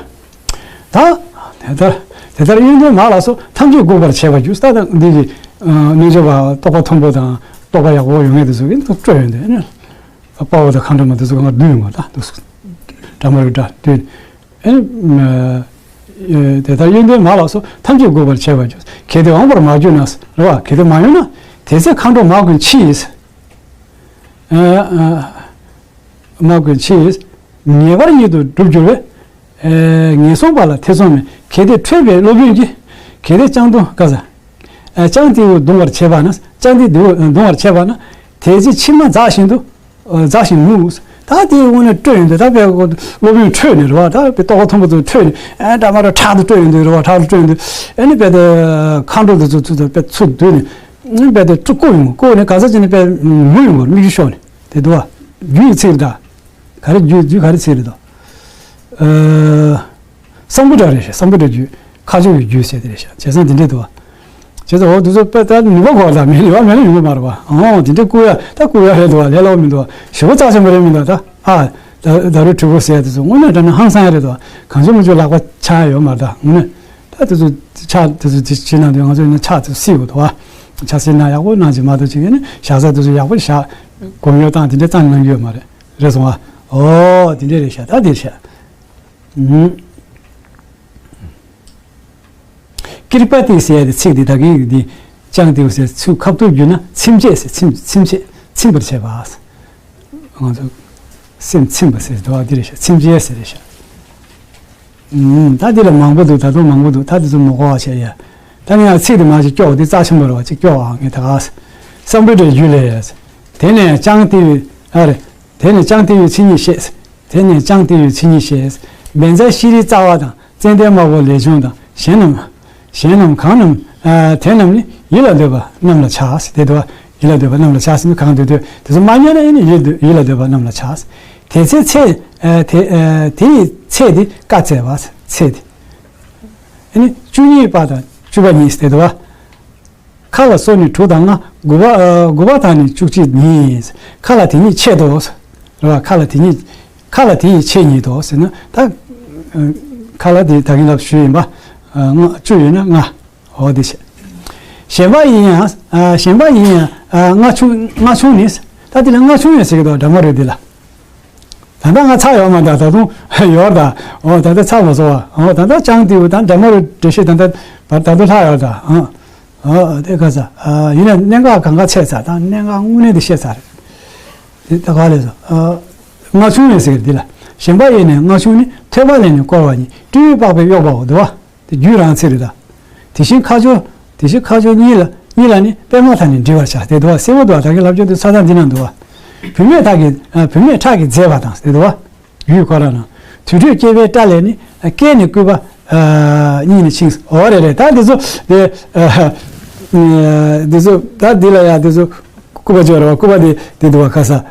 ད། དེ་ལྟར་དེ་ལྟར་ཡོན་ཏན་མ་ལ་སོགས་ཐམས་ཅད་འགུགས་པར་བྱེད་པར་འགྱུར། ད་ད་འདི་གི་རྣལ་འབྱོར་པ་རྟོགས་པ་མཐོན་པོ་དང་རྟོགས་པ་ཡག་པོ་ཡོང་མཁན་དེ་ཚོ་གིས་ཐུགས་སྤྲོ་ཡོང་དེ་ནི། དཔའ་བོ་དང་མཁའ་འགྲོ་མ་དེ་ཚོ་གང་བསྡུས་ཡོང་བ་ད་འདུག་སྒྲ་མ་རུ་སྒྲ་བསྡུས། ཨེ། དེ་ལྟར་ཡོན་ཏན་མ་ལ་སོགས་ཐམས་ཅད་འགུགས་པར་བྱེད་པར་འགྱུར། གལ་ཏེ་འོངས་པར་མ་གྱུར་ན། རེད་བ། གལ་ཏེ་མ་ཡོང་ན། དེ་ཚེ་མཁའ་འགྲོ་མ་ཀུན་མཆིས། མ་ཀུན་མཆིས། ངེས་པར་ཉིད་དུ་འགྲུབ་འགྱུར་བས། ངན་སོང་པ་ལ་ཐེ་ཚོམ་མེད། གལ་ཏེ་ཁྲོས་པའི་སློབ་དཔོན་གྱིས། གལ་ཏེ་ཅང་ཏེའུ་ག་ས། ཅང་ཏེའུ་གདུང་བར་བྱེད་པ་ན། ཅང་ཏེའུ་གདུང་བར་བྱེད་པ་ན། དེ་ཚེ་མཆིལ་མ་འཛག་བཞིན་དུ། འཛག་བཞིན་ངུ། ད་དེའི་དབུ་ནས་ཁྲོས་ཡོང་དུས་ད་དཔེ་སློབ་དཔོན་ཁྲོས་ནས་རེད་བ། ད་དཔེ་རྟོགས་པ་མཐོན་པོ་ཚོ་ཁྲོས་ནས་ཨེ་འདྲ་མ་རེད་ཁྲག་ཏུ་ཁྲོས་ཡོང་དུས་རེད་བ། ཁྲག་ཏུ་ཁྲོས་ཡོང་དུས་ཨེ་ནི་དཔེ་དེ་མཁའ་འགྲོ་དེ་ཚོ་ཚུར་དུ་དཔེ་ཚུར་བསྡུས་ནས་དཔེ་དེ་ཁྲོ་བསྐུལ་ཡོང་བསྐུལ་ནས་ག་ས་ཅི་ནས་དཔེ་ངུ་ཡོང་བར་མིག་ཆུ་ཤོར་ནས་དེ་འདུག་བ། རྒྱུ་ཡི་ཚིག་རེད་ད། ག་རེ་རྒྱུ་རྒྱུ་ག་རེ་ཚིག་རེད་དོ། སམ་བྷོ་ཊ་རེད་ཤག་སམ་བྷོ་ཊ་རྒྱུ། ཁ་ཕྱོགས་ཀྱི་རྒྱུ་ཟེར་དེ་རེད་ཤག་བྱས་ཙང་དེ་འདྲས་འདུག་བ། བྱས་ཙང་འོ་དེ་ཚོ་དཔེ་ལྟ་ནུས་པ་གོ་བ་ལ་མེད་ནུས་པ་མེད་ན་ཡོང་གི་མ་རེད་བ། འོ་དེ་འདྲས་བསྐུལ་ཡ་ད་བསྐུལ་ཡ་རེད་འདུག་བ། ལས་སླ་བོ་མི་འདུག་བ། ཞེ་པོ་རྩ་ཆེན་པོ་རེད་མི་འདུག་ད། ཨ། ད་ད་རུ་གྲུ་གུ་ཟེར་ཡ་དེ་ཚོ་དངོས་གནས་དྲན་ན་ཧང་སང་ཡ་རེད་འདུག་བ། གང་བྱུང་མང་བྱུང་ལག་པ་འཆང་ཡ་ཡོད་མ་རེད་ད་དངོས་གནས། ད་དེ་ཚོ་ཕྱག་དེ་ཚོ་དེ་བྱེད་ན་འདོད་ང་ཚོ་ཡིན་ན་ཕྱག་དེ་ཚོ་སྲིད་དགོས་འདུག་བ། ཕྱག་སྲིད་ན་ཡག་པོ་གནང་ཅིག་མ་གཏོགས་ཅིག་ཡིན་ན་བཞག་ས་དེ་ཚོ་ཡག་པོ་བཞག་སྒོམ་ཡོད་སྟངས་དེ་འདྲས་རྩ་ནས་གནང་གི་ཡོད་མ་རེད། རེད་སོང་ཨ། ཨོ་དེ་འདྲས་རེད་ཤག་ད་དེ་རེད་ཤག་ཀིར་པ་ཏི་ཟེར་ཡ་དེ་ཚིག་དེ་ད་གིན་གྱི་དེ་ཅང་ཏེའུ་ཟེར་ཚུར་ཁ་ཐུག་བསྒྱུར་ན་ཚིམ་བྱེད་ཟེར་ཚིམ་ཚིམ་བྱེད་ཚིམ་པར་བྱེད་པ། ང་ཚོ་སེམས་ཚིམ་པ་ཟེར་དོ་འདི་རེད་ཤག་ཚིམ་བྱེད་ཟེར་རེད་ཤག་ད་འདི་ལ་མང་པོ་འདུག་ད་དུང་མང་པོ་འདུག་ད་དེ་ཚོ་མ་གོ་བ་བྱས་ཡ། ད་ངས་ཚིག་དེ་མ་ཅིག་སྐྱོག་འདི་རྩ་ཆེན་པོ་རེད་བ་ཅིག་སྐྱོག་ཨ་ངས་ད་ག་སམ་བྷོ་ཊའི་རྒྱུད་ལས། དེ་ནས་ཅང་ཏེའུ་ཨ་རེ། དེ་ནས་ཅང་ཏེའུའི་མཚན་ཉིད་བཤད། དེ་ནས་ཅང་ཏེའུའི་མཚན་ཉིད་བཤད། བཛྲ་ཤྲཱི་རྩ་བ་དང་ཙན་དན་དམར་པོ་ལས་བྱུང་དང་གཞན་རྣམས། གཞན་རྣམས་གང་རྣམས། ཨ་དེ་རྣམས་ནི་ཡིད་ལ་འདོད་པ་རྣམས་ལ་ཕྱག་ཟེར་དེ་འདུག་བ། ཡིད་ལ་འདོད་པ་རྣམས་ལ་ཕྱག་ཟེར་ནི་གང་འདོད་འདོད་དེ་ཚོ་མ་ཉན་ན་ཨེ་ནི་ཡིད་ཡིད་ལ་འདོད་པ་རྣམས་ལ་ཕྱག་དེ་ཚེ་ཚེ་ཨ་དེ་ཨ་དེ་ཡི་ཚེ་དེ་བཀའ་སྩལ་བ་ཚེ་དེ། ཨེ་ནི་བཅུ་གཉིས་པ་དང་བཅུ་པ་གཉིས་ཟེར་དེ་འདུག་བ། ཁ་ལ་སོ་ནི་དྲུག་དང་ལྔ། དགུ་པ་ཨ་དགུ་པ་དང་ནི་བཅུ་གཅིག་ཉིད། ཁ་ལ་དེ་ཉིད་ཆེད་དོ། རེད་བ། ཁ་ལ་དེ་ཉིད། ཁ་ལ་དེ་ཡི་ཆེད་ཉིད་དོ་ཟེར་ན་ད། ཁ་ལ་དེ་ད་གིན་ལབ་ཞུས་ཡིན་པ། ལྔ་བཅུ་ཡོད་ན་ལྔ། འོ་དེ་བྱས། གཞན་པ་ཡིན་ཡང་གཞན་པ་ཡིན་ཡང་ལྔ་ཆུང་ལྔ་ཆུང་ནི། ད་དེ་ལ་ལྔ་ཆུང་ཡང་ཟེར་གི་འདུག་སྒྲ་མ་རེད་འདི་ལ། ད་ལྟ་ང་ཚར་ཡོད་མ་ད་ད་དུང་ཡོད་ད། འོ་ད་ལྟ་ཚར་མ་སོང་བ། འོ་ད་ལྟ་ཅང་ཏེའུ་ད་སྒྲ་མ་རུ་འགྲེལ་བཤད་ད་ལྟ་བར་ད་དུང་ལྷག་ཡོད་ད། འོ་ ཨ་དེ་ག་ས། ཨ་ཡིན་ན་གནད་འགག་གང་ག་ཚད་ཚར་དང་གནད་འགག་དངོས་གནས་དེ་བཤད་ཚར་རེད། དེ་ད་ག་ལས་སོ། ཨ་སྔགས་ཆུང་ལས་ཟེར་འདི་ལ། ཞེན་པ་ཡེ་ནས་སྔགས་ཆུང་ནི། ཐོས་པ་ལས་ནི་བསྐོར་བ་ཉིད། སྤྲེའུའི་པགས་པས་གཡོགས་པའོ་འདུག་བ། དེ་རྒྱུད་རང་ཚིག་རེད་ད། དེ་བཞིན་ཁ་སྦྱོར། དེ་བཞིན་ཁ་སྦྱོར་གཉིས་ལ་གཉིས་ལ་ནི། པདྨ་དང་ནི་འདྲིས་པར་བྱ་སྟེ་འདུག་བ། གསལ་པོ་འདུག་བ། ད་གིན་ལབ་སྦྱོར་དེ་ཚ་ཚ་འདི་ན་འདུག་བ། བུད་མེད་ཐག་གིས་ཨ་བུད་མེད་ཁྲག་གིས་མཛེས་པ་དང་སྟེ་འདུག་བ། ཡུལ་ཁོ་ར་ན། དུར་ཁྲོད་སྐྱེ་བོའི་སྐྲ་ལས་ནི། སྐེ་ནི་སྐུད་པ་ཨ་གཉིས་ནི་འཆིང་། འོ་རེད་རེད། ད་འདི་ཚོ་དེ་ཨ་འདི་ཚོ་ད་འདི་ལ་ཡ་འདི་ཚོ་སྐུད་པ་ཅོ་ར་བ། སྐུད་པ་དེ་དེ་འདུག་བ། ག་ས་ཨ་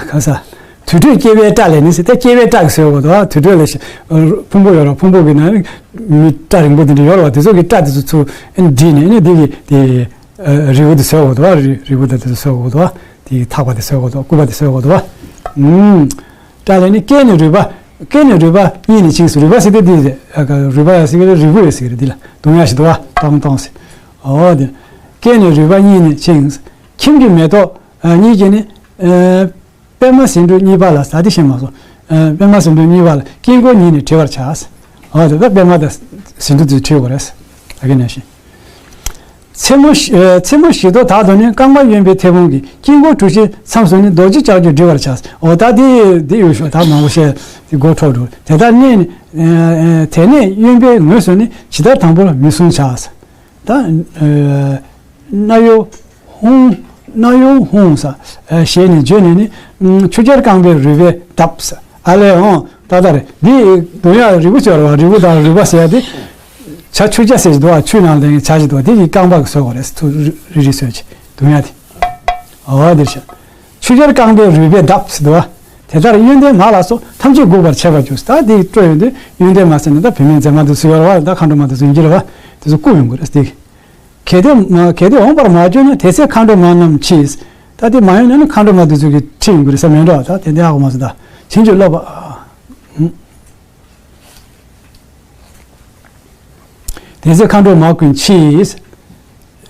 ག་ས། དུར་ཁྲོད་སྐྱེ་བོའི་སྐྲ་ལས་ནི་ཟེར་ཏེ་སྐྱེ་བོའི་སྐྲ་གིས་བཟོས་དགོས་འདུག་བ། དུར་ཁྲོད་ལས་ཤི་ཕུང་པོ་ཡོད་ར། ཕུང་པོ་གི་ནང་ནི་མི་སྐྲ་རིང་པོ་དེ་འདྲ་ཡོད་ར་བ། དེ་ཚོ་གི་སྐྲ་དེ་ཚོ་ཚུར་བསྒྲིལ་ནས་ནི་དེ་གི་དེ་རིལ་བུ་དེ་བཟོས་དགོས་འདུག་བ། རིལ་རིལ་བུ་དེ་དེ་ཚོ་བཟོས་དགོས་འདུག་བ། དེ་གི་ཐག་པ་དེ་བཟོས་དགོས་འདུག་སྐུད་པ་དེ་བཟོས་དགོས་འདུག་བ། ཨུམ། སྐྲ་ལས་ནི་སྐེ་ནི་རུས་པ། སྐེ་ནི་རུས་པ་གཉིས་ནི་འཆིང་ཟེར། རུས་པ་ཟེར་དེ་འདི་རེད། ཨ་ག་རུས་པ་ཡ་ཟེར་གི་རེད། རིལ་བུ་ཡ་ཟེར་གི་རེད། འདི་ལ་རྡུང་ཡ་ཞིག་འདུག་བ། ཏོང་ཏོང་ཟེར། འོ་དེ། སྐེ་ནི་རུས་པ་གཉིས་ནི་འཆིང་། ཁྱིམ་གྱི་མེ་ཏོག་ཨ་གཉིས་ཀྱིས་ནི། ཨ་པདྨ་ཟེའུ་འབྲུ་གཉིས་པ་ལ། ད་དེ་ཤེས་མ་སོང་། ཨ་པདྨ་ཟེའུ་འབྲུ་གཉིས་པ་ལ་དཀྱིལ་འཁོར་ཉིད་ནི་བྲི་བར་བྱ། འོ་དེ་ད་པདྨ་དང་ཟེའུ་འབྲུ་དེ་བྲི་དགོས་རེད། ད་གིན་ནང་བཞིན། མཚན་མོ་བཞི་ཨ་མཚན་མོ་བཞི་ཐོག་དག་ཏུ་ནི། རྐང་པ་གཡོན་པའི་མཐེ་བོང་གིས། དཀྱིལ་འཁོར་གྲུ་བཞིའི་མཚམས་སུ་ནི། རྡོ་རྗེ་ལྕགས་ཀྱུས་བྲི་བར་བྱ། འོ་ད་དེ་དེ་ཡོད་ཤོག་ད་མང་པོ་བཤད་དེ་མགོ་འཁྲོག་འགྲོ། དེ་ལྟར་གནས་ནི་ཨ་ཨ་དེ་ནས་གཡོན་པའི་ངོས་སུ་ནི། ཇི་ལྟར་དང་པོར་མི་བསྲུང་བྱ། ད་ཨ་རྣ་གཡོ་ཧཱུྃ། རྣ་གཡོ་ཧཱུྃ་ཟེར་ཨ་ཞེས་ནི་བརྗོད་ནས་ནི། ཨ་ཆུ་སྐྱར་རྐང་པའི་རུས་པས་བརྡབས། ཨ་ལས་འོང་ད་ལྟ་རེད། འདི་རྡུང་ཡ་རིལ་བུ་ཅོ་ར་བ། རིལ་བུ་དང་རུས་པ་ཟེར་ཡ་དེ། བྱ་ཆུ་སྐྱར་ཟེར་གྱི་འདུག་བ། ཆུ་ནང་ལ་ཡང་བྱ་ཞིག་འདུག་བ། དེ་གི་རྐང་པ་གི་བཟོ་དགོས་རེད། ཐུག་རི་རི་རི་བཟོས་ཀྱི་རྡུང་ཡ་དེ། འོ་འདིར་བྱ། ཆུ་སྐྱར་རྐང་པའི་རུས་པས་བརྡབས་ཟེར་འདུག་བ། དེ་ལྟར་ཡོན་ཏན་མ་ལ་སོགས་ཐམས་ཅད་འགུགས་པར་བྱེད་པར་འགྱུར། ད་དེ་སྤྲོ་ཡོན་ཏན་ཡོན་ཏན་མ་ཟེར་ན་ད་བུད་མེད་མཛེས་མ་དེ་ཚོ་ཡོད་རེད་བ། ད་མཁའ་འགྲོ་མ་དེ་ཚོ་ཡིན་གྱི་རེད་བ། དེ་ཚོ་བཀུག་ཡོང་གི་རེད་དེ། གལ་ཏེ་མ་གལ་ཏེ་འོངས་པར་མ་གྱུར་ན། དེ་ཚེ་མཁའ་འགྲོ་མ་རྣམས་མཆིས། ད་དེ་མ་ཡོང་ན་ནི་མཁའ་འགྲོ་མ་དེ་ཚོ་གིས་ཁྲིད་ཡོང་གི་རེད་ས་མེད་འགྲོ། ད་དེ་འདྲ་ཧ་གོ་མ་སོང་། ད་བྱིན་གྱིས་རློབ་པ། དེ་ཚེ་མཁའ་འགྲོ་མ་ཀུན་མཆིས།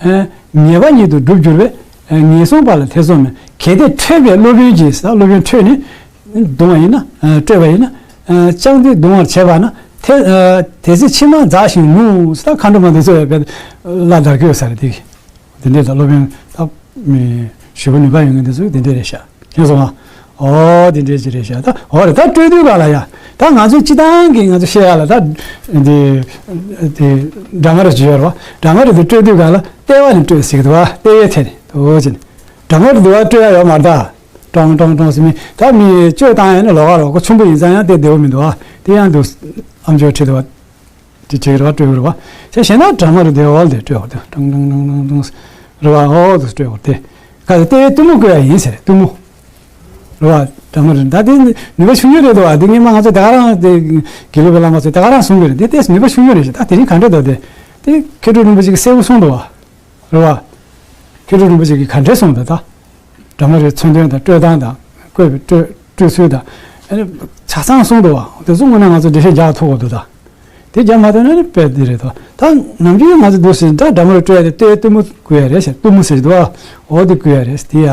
ཨ་ངེས་པ་ཉིད་དུ་འགྲུབ་འགྱུར་བས། ཨ་ངན་སོང་པ་ལ་ཐེ་ཚོམ་མེད། གལ་ཏེ་ཁྲོས་པའི་སློབ་དཔོན་གྱིས། ས་སློབ་དཔོན་ཁྲོས་ནས་བརྡུང་བ་ཡིན་ན། ཨ་སྤྲོས་པ་ཡིན་ན། ཨ་ཅང་དེ་བརྡུང་བར་བྱེད་པ་ན། དེ་ཨ་དེ་ཚེ་མཆི་མ་འཛགས་ཤིང་ངུ། ས་མཁའ་འགྲོ་མ་དེ་ཚོ་ཡོད་པའི་ལ་བདག་གིས་ས་རེད་དེ། དེ་འདྲས་ད་སློབ་དཔོན་ད་མི་ཞེ་པོ་ནུས་པ་ཡོད་མཁན་དེ་ཚོས་དེ་འདྲས་རེད་ཤག་མཁྱེན་སོང་ང་། ཨོ་དེ་འདྲས་ཅིག་རེད་ཤག་ད་འོ་རེད། ད་སྤྲོས་དུས་ག་ལ་ཡ། ད་ང་ཚོའི་སྤྱི་བཏང་གི་ང་ཚོ་བཤད་ཡ་ལ་ད་དེ་དེ་སྦྲང་མ་རེ་ཅིག་ཡོད་རེད་བ། སྦྲང་མ་རེ་དེ་སྤྲོས་དུས་ག་ལ་ལྟེ་བ་ནས་སྤྲོས་ཟེར་གི་འདུག་བ། ལྟེ་བའི་ཐད་ནས་འདུག་ཅེ་ནས། སྦྲང་མ་རེ་འདུག་བ་སྤྲོས་ཡ་ཡོད་མ་རེད་ད། ཀྲོང་ཀྲོང་ཀྲོང་ཟེར་མི་ད་མི་བཅོས་བཏང་ཡ་ནི་ལོགས་ཀ་ལོགས་ཀ་ཆུང་པོ་ཡིན་ཙང་ཡང་དེ་བདེ་བོ་མི་འདུག་བ། དེ་ཡང་འདུག་ཨམ་ཅོག་ཁྲིད་འདུག་བ། དེ་བྱེད་ཀྱི་རེད་བ། སྤྲོད་ཀྱི་རེད་བ། ཞེས་བྱས་ན་སྦྲང་མ་རེ་དེ་འོག་ལ་དེ་སྤྲོད་བ་དེ་ཀྲང་ཀྲང་ཀྲང་ཀྲང་ཀྲང་རེད་བ། འོག་ཏུ་སྤྲོད་བ་དེ། ག་ཚོད་ལྟེ་བའི་གཏུམ་མོ་བཀོད་ཡ་ཡིན་ཟེར། གཏུམ་མོ་རེད་བ། སྦྲང་མ་རེ་ད་དེ་ནུས་པ་ཆུང་ཆུང་རེད་འདུག་བ། དེ་སྔོན་མ་ང་ཚོ་དེ་ག་རང་དེ་དགེ་ལུགས་པའི་བླ་མ་ཚོས་དེ་ག་རང་གསུང་གི་རེད། དེ་ཏོག་ཙམ་ནུས་པ་ཆུང་ཆུང་རེད་ཤག་ད་དེ་རིང་ག་འདྲ་འདུག་དེ་དེ་མཁས་གྲུབ་རིན་པོ་ཆེ་གིས་གསལ་པོ་གསུངས་འདུག་བ། རེད་བ། མཁས་གྲུབ་རིན་པོ་ཆེ་གིས་ག་འདྲས་གསུངས་འདུག་ད། སྦྲང་མ་རེའི་མཚོན་དོན་དང་སྤྲོད་སྟངས་དང་བཀོད་པའི་སྤྲོད་སྤྲོད་ཚུལ་དང་། ཨ་ནི་ཆ་ཚང་གསུངས་འདུག་བ། དེ་ཚོ་དངོས་གནས་ང་ཚོ་འགྲེལ་བཤད་རྒྱག་ཐུབ་དགོས་འདུག་ད། དེ་རྒྱག་མ་ཐུབ་ན་ནི་དཔེ་འདི་རེད་དོ། ད་ནམ་རྒྱུན་ང་ཚོ་འདུག་ཟེར་ད་སྦྲང་མ་རེ་སྤྲོད་ཡ་དེ་ལྟེ་བའི་གཏུམ་མོ་བཀོད་ཡ་རེད་ཟེར། གཏུམ་མོ་ཟེར་གྱི་འདུག་བ། འོ་དེ་བཀོད་ཡ་རེད། དེ་ཡ་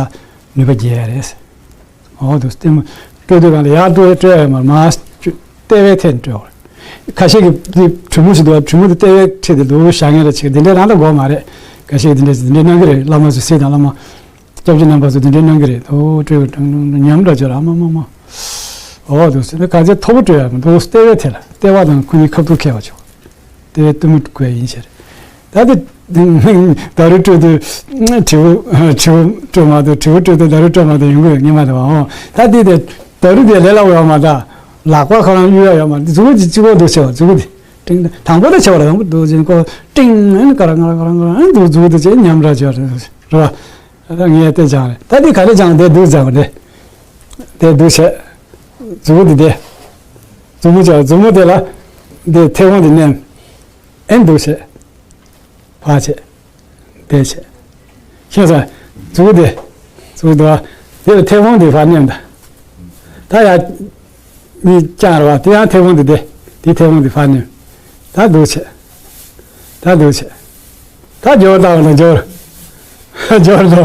ནུས་པ་རྒྱས་ཡ་རེད། འོ་དེ་གཏུམ་མོ་སྤྲོད་དུས་གང་ལ་ཡར་སྤྲོད་སྤྲོད་ཡ་མ་མ་ལྟེ་བའི་ཐད་ནས་སྤྲོད་དགོས། ཁ་ཤས་ཀྱིས་དེ་གྲུ་མོ་ཞིག་འདུག་བ། གྲུ་མོ་དེ་ལྟེ་བའི་ཁྲིད་དེ་འདུག་བཞག་མཁན་རེ་ཆེ་འདི་འདྲའི་རང་ད་དགོས་མ་རེད། ཁ་ཤས་ཀྱིས་འདི་འདྲ་འདི་འདྲའི་གནང་གི་རེད། བླ་མ་ཚོས་སྲིད་དང་བླ་མ། སྐྱབས་རྗེ་རྣམ་པ་ཚོ་འདི་འདྲའི་གནང་གི་རེད། ཨོ་སྤྲོས་པའི་ཀྲང་ཀྲང་ཀྲང་ཉམས་འདྲ་བྱོས་ར་མ་མ་མ། ཨོ་འདུག་ཟེར་ན་ག་ཚད་མཐོ་པོ་སྤྲོས་ཡ་མི་འདུག་ལྟེ་བའི་ཐད་ལ་ལྟེ་བ་དང་ཁོ་གཉིས་ཁ་ཐུག་ཁེལ་བ་བྱུང་། ལྟེ་བའི་གཏུམ་མོ་དགོས་ཡ་ཡིན་ཟེར། ད་དེ་ད་རུ་སྤྲོས་དུས་དྲིལ་བུ་དྲིལ་བུ་སྤྲོས་མ་ཐུབ། དྲིལ་བུ་སྤྲོས་དུས་ད་རུ་སྤྲོས་མ་ཐུབ་ཡོང་གི་ཡོད་ངེས་མ་རེད་བ། ཨོ་ད་དེ་དེ་ད་རུ་དེ་ལས་སླ་བོ་ཡོད་མ་རེད། ལག་པ་ཁོ་རང་གཡུག་ཡ་ཡོད་མ་རེད། མཛུ་གུ་གཅིག་པོ་འདུག་བྱས་པ། མཛུ་གུ་དེ་ཀྲིང་དང་པོ་ད་བྱས་པ་རེད། དང་པོ་འདུག་བྱས་ཁོ་ཀྲིང་ཨ་ནི་ཀ་ར་ང་ར་ང་ར་ང་ར་ཨ་ནི་འདུག་མཛུ་གུ་དེ་བྱས་ཉམས་ར་བྱས་རེད་བ། ད་ངས་དེ་སྦྱངས་རེད། ད་འདི་ག་རེ་སྦྱངས་དེ་འདུག་སྦྱངས་རེད། དེ་འདུག་བྱས། མཛུ་གུ་འདི་དེ། མཛུབ་མོ་བྱས། མཛུབ་མོ་དེ་ལ་འདི་མཐེ་བོང་འདི་མནན། ཨེ་འདུག་བྱས། ཕར་བྱས། དེ་བྱས། ཤེས་སོང་། མཛུ་གུ་འདི། མཛུ་གུ་འདི་བ། དེ་ལ་མཐེ་བོང་འདི་ཕར་མནན་ད། ད་ཡ། གཉིས་རྐྱང་རེད་བ། དེ་ཡང་མཐེ་བོང་འདི་དེ། དེ་མཐེ་བོང་འདི་ཕར་མནན། ད་འདུག་བྱས། ད་འདུག་བྱས། ད་འགྱུར་བ་ལྟ་བ་ན་འགྱུར། འགྱུར་དོ།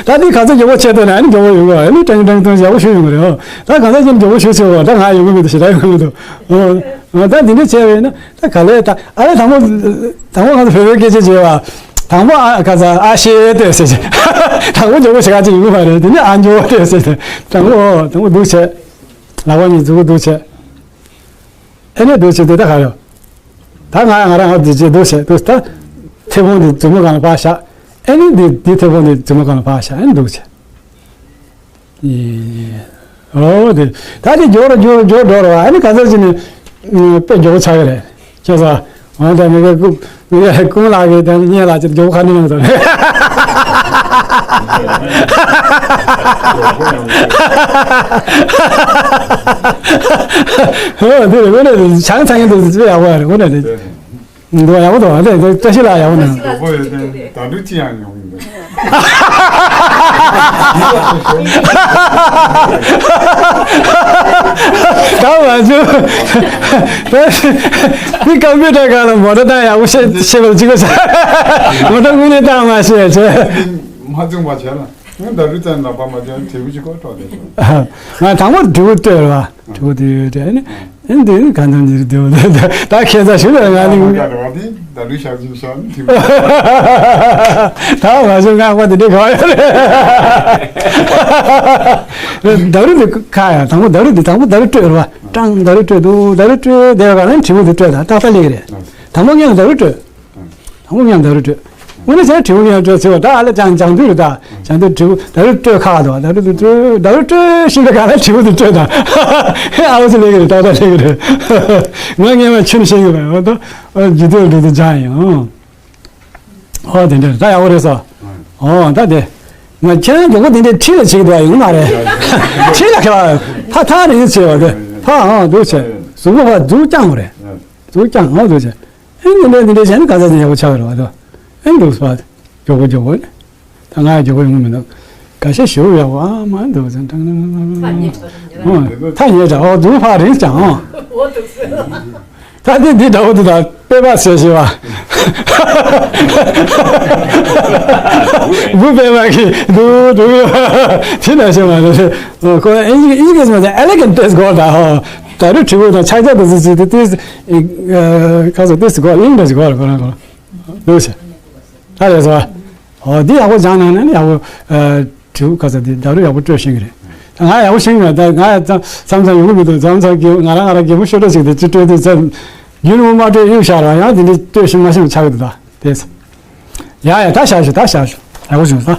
ད་འདི་ག་ཚོད་མགྱོགས་པོ་བྱས་ཐུབ་ན་ཨ་ནི་མགྱོགས་པོ་ཡོང་གི་རེད། ཨ་ནི་ཀྲང་ཀྲང་ཀྲང་ཡག་པོ་ཞུ་ཡོང་གི་རེད། ཨོ། ད་གང་ལྟར་ཅིག་མགྱོགས་པོ་ཞུ་ཆོག་གོ། ད་ང་ཡོང་གི་མི་འདུག་ཞེ་དྲག་ཡོང་གི་མི་འདུག་ཨོ། ཨོ་ད་འདི་འདྲ་བྱས་པས་ན་ད་ག་ལས་ད་ཨ་ནི་དང་པོ། དང་པོ་ང་ཚོ་བོད་པའི་སྐད་ཆ་བརྗོད་པ། དང་པོ་ཨ་ག་ས་ཨ་ཤེ་ལྟོས་ཟེར་བྱས། དང་པོ་མགྱོགས་པོ་ཞེ་དྲག་ཅིག་ཡོང་གི་མ་རེད། དེ་ནས་ཨ་མགྱོགས་པོ་ལྟོས་ཟེར་བྱས། དང་པོ་དང་པོ་འདུག་བྱས། ལག་པ་གཉིས་མཛུབ་གུ་འདུག་བྱས། ཨེ་ནས་འདུག་བྱས་དེ་ད་ག་རེད། ད་ང་ང་རང་ང་འདུག་བྱས་འདུག་བྱས་འདུག་ད་མཐེ་བོང་འདི་མཛུབ་མོ་སྒང་ལ་ཕར་བཞག་ཨེ་ནས་འདི་འདི་མཐེ་བོང་འདི་མཛུབ་མོ་སྒང་ལ་ཕར་བཞག་ཨེ་ནས་འདུག་བྱས། ཨོ་དེ། ད་དེ་མགྱོགས་རུ་མགྱོགས་རུ་མགྱོགས་འགྲོ་རུ་བ་ཨ་ནི་ག་ཚོད་ཅིག་ནི། དཔེ་མགྱོགས་པོ་ཆགས་ཀྱི་རེད། ཁྱོད་ཚོ། འོན་ཏེ་མི་དགེ་ཀུན་མི་དགེ་ཀུན་ལགས་ཀྱིས་དེ་གཉེན་ལགས་ཀྱིས་མགྱོགས་པོ་ཁ་ནས་གནང་སོང་། ཨོ་དེ་རེད། དངོས་གནས་དེ་ཆང་ཚང་གི་འདུག་དཔེ་ཡག་པོ་རེད། དངོས་གནས་དེ། འདི་བ་ཡག་པོ་འདུག་ཨ་ནི་བཀྲ་ཤིས་ལགས་ཡག་པོ་གནང་། མགྱོགས་པོ་ཡོད་དེ་ད་དུང་ཅི་ཡང་ཡོང་གི་འདུག་ད་མ་བྱུང་། ད་འདི་ཀམ་པུ་ཊར་སྒང་ལ་མོ་ཊ་བཏང་ཡག་པོ་ཤེས་ཤེས་པ་གཅིག་པ་ཆགས། མོ་ཊ་དངོས་གནས་བཏང་མ་ཤེས་བྱས། མ་བྱུང་བ་བྱས་ལ། ང་ད་རུ་ཙམ་ལ་པ་མ་བྱུང་དྲིལ་བུ་ཅིག་གོ་ཐོག་དེ། ང་དང་པོ་དྲིལ་བུ་སྤྲོད་རེད་བ། དྲིལ་བུ་དེ་ཡོད་དེ་ནི། ཨེ་འདི་ནི་གང་འཚམ་འདི་རེད་དེ། ད་ཁྱད་མཚར་ཞིག་རེད། ང་ནི། ད་རུ་ཤག་ཅིག་ཤག་ནི་དྲིལ་བུ། ད་མ་བྱུང་། ང་པ་དེ་འདྲའི་ག་བ་ཡོད་རེད། ད་རུ་འདི་ཁ་ཡ་དང་པོ་ད་རུ་འདི་དང་པོ་ད་རུ་སྤྲོད་རེད་བ། ཀྲང་ད་རུ་སྤྲོད་འདུག་ད་རུ་སྤྲོད་བསྡད་པ་ག་ལ་དྲིལ་བུ་འདི་སྤྲོད། ད་ཏག་ཏག་སླེབས་ཀྱི་རེད། དང་པོ་ངས་ད་རུ་སྤྲོད། དང་པོ་མཉམ་ད་རུ་སྤྲོད། དངོས་གནས་བྱས་ན་དྲིལ་བུ་མཉམ་སྤྲོད་ཟེར་བ་ད་ཨ་ལ་ཅང་ཅང་དུས་རེད་ད། ཅང་དུས་དྲིལ་བུ་ད་རུ་སྤྲོད་ཁག་འདུག་ད་རུ་དུ་སྤྲོད་ད་རུ་སྤྲོད་ཤིང་ད་ག་ལ་དྲིལ་བུ་དུ་སྤྲོད་ད། ཨ་བོ་ཚོ་ལེགས་རེད། ཏག་ཏག་ལེགས་རེད། ང་ངས་མ་ཆུན་ཤེས་གི་རེད། འོ་ད་འཇུ་དུས་འགྲོ་དུ་ཅང་ཡིན། ཨོ་དེ་འདྲ་ད་ཡག་པོ་རེད་ས། ཨོ་ད་དེ། ང་ཁྱེད་རང་མགྱོགས་པོ་དེ་འདྲའི་ཁྲིད་ལ་བྱེད་ཀྱི་འདུག་ཨ། ཡོང་མ་རེད། ཁྲིད་ལ་ཁྱེད་ཕ་ཐག་རིང་བྱས་པ་དེ། ཕ་ཨ་འདུག་བྱས། གཟུགས་པོ་ཕ་འདུག་རྐྱང་པ་རེད། འདུག་རྐྱང་ཨོ་འདུག་བྱས། ཨེ་འདི་འདྲ་འདི་འདྲ་བྱས་ན་ག་ཚོད་ཅིག་ཡག་པོ་ཆགས་ཀྱི་རེད་བ་དོ། ཨེ་འདུག་སྤ། མགྱོགས་པོ་མགྱོགས་པོ། ད་ང་མགྱོགས་པོ་ཡོང་གི་མི་འདུག་ག་ཤེད་ཞུ་ཡག་པོ་ཨ་མ་འདུག་ཚང་ཐང་ཐང་ཐང་ཐང་། ཐག་ཉེ་དྲགས་ཨོ་འདུག་ཕ་རིང་ཅང་ཨོ། ད་འདི་འདི་འདྲ་བོ་འདུག་ད་དཔེ་པ་ཟེར་ཞེས་པ། འབུ་དཔེ་པ་གི་འདུག་འདུག་དེ་འདྲ་ཞེས་མ་རེད། ཁོ་ཨིན་ཇི་ཨིན་ཇི་སྐད་ཟེར་མ་ཟད་ཨེ་ལེ་གན་ཏེས་གོ་ད་ཧོ། ད་རུ་ཁྲི་བོ་དང་ཕྱག་རྒྱ་དང་ཟི་ཟི་དེ་ཏེས་ཁ་ཚོ་ཏེས་གོ་ཨིན་ཇི་གོ་ཁོ་རང་ཁོ་རང་འདུག་ཟེར། ད་རེད་སོ། ཨོ་འདི་ཡག་པོ་སྦྱངས་གནང་ན་ནི་ཡག་པོ། དྲིལ་བུ་ཁ་ཚ་འདི་ད་རུང་ཡག་པོ་སྤྲོད་ཤེས་ཀྱི་རེད། ད་ང་ཡག་པོ་ཤེས་ཀྱི་མེད། ད་ང་མཚམས་མཚམས་ཡོང་གི་མི་འདུག་མཚམས་མཚམས་ཀྱི་ང་རང་ང་རང་རྒན་པོ་ཤོར་འདྲ་ཞིག་འདུག་ཅི་སྤྲོད་དུས་ཚོད། རྒྱུན་རིང་པོ་མ་སྤྲོད་གཡུག་བཞག་ར་ཡང་འདི་འདྲའི་སྤྲོད་ཤེས་མ་ཤེས་ཆགས་ཀྱི་འདུག་ད་དེ་ཚོ། ཡ་ཡ་ད་བཞག་ཞུ་ད་བཞག་ཞུ་ཡག་པོ་བྱུང་ད།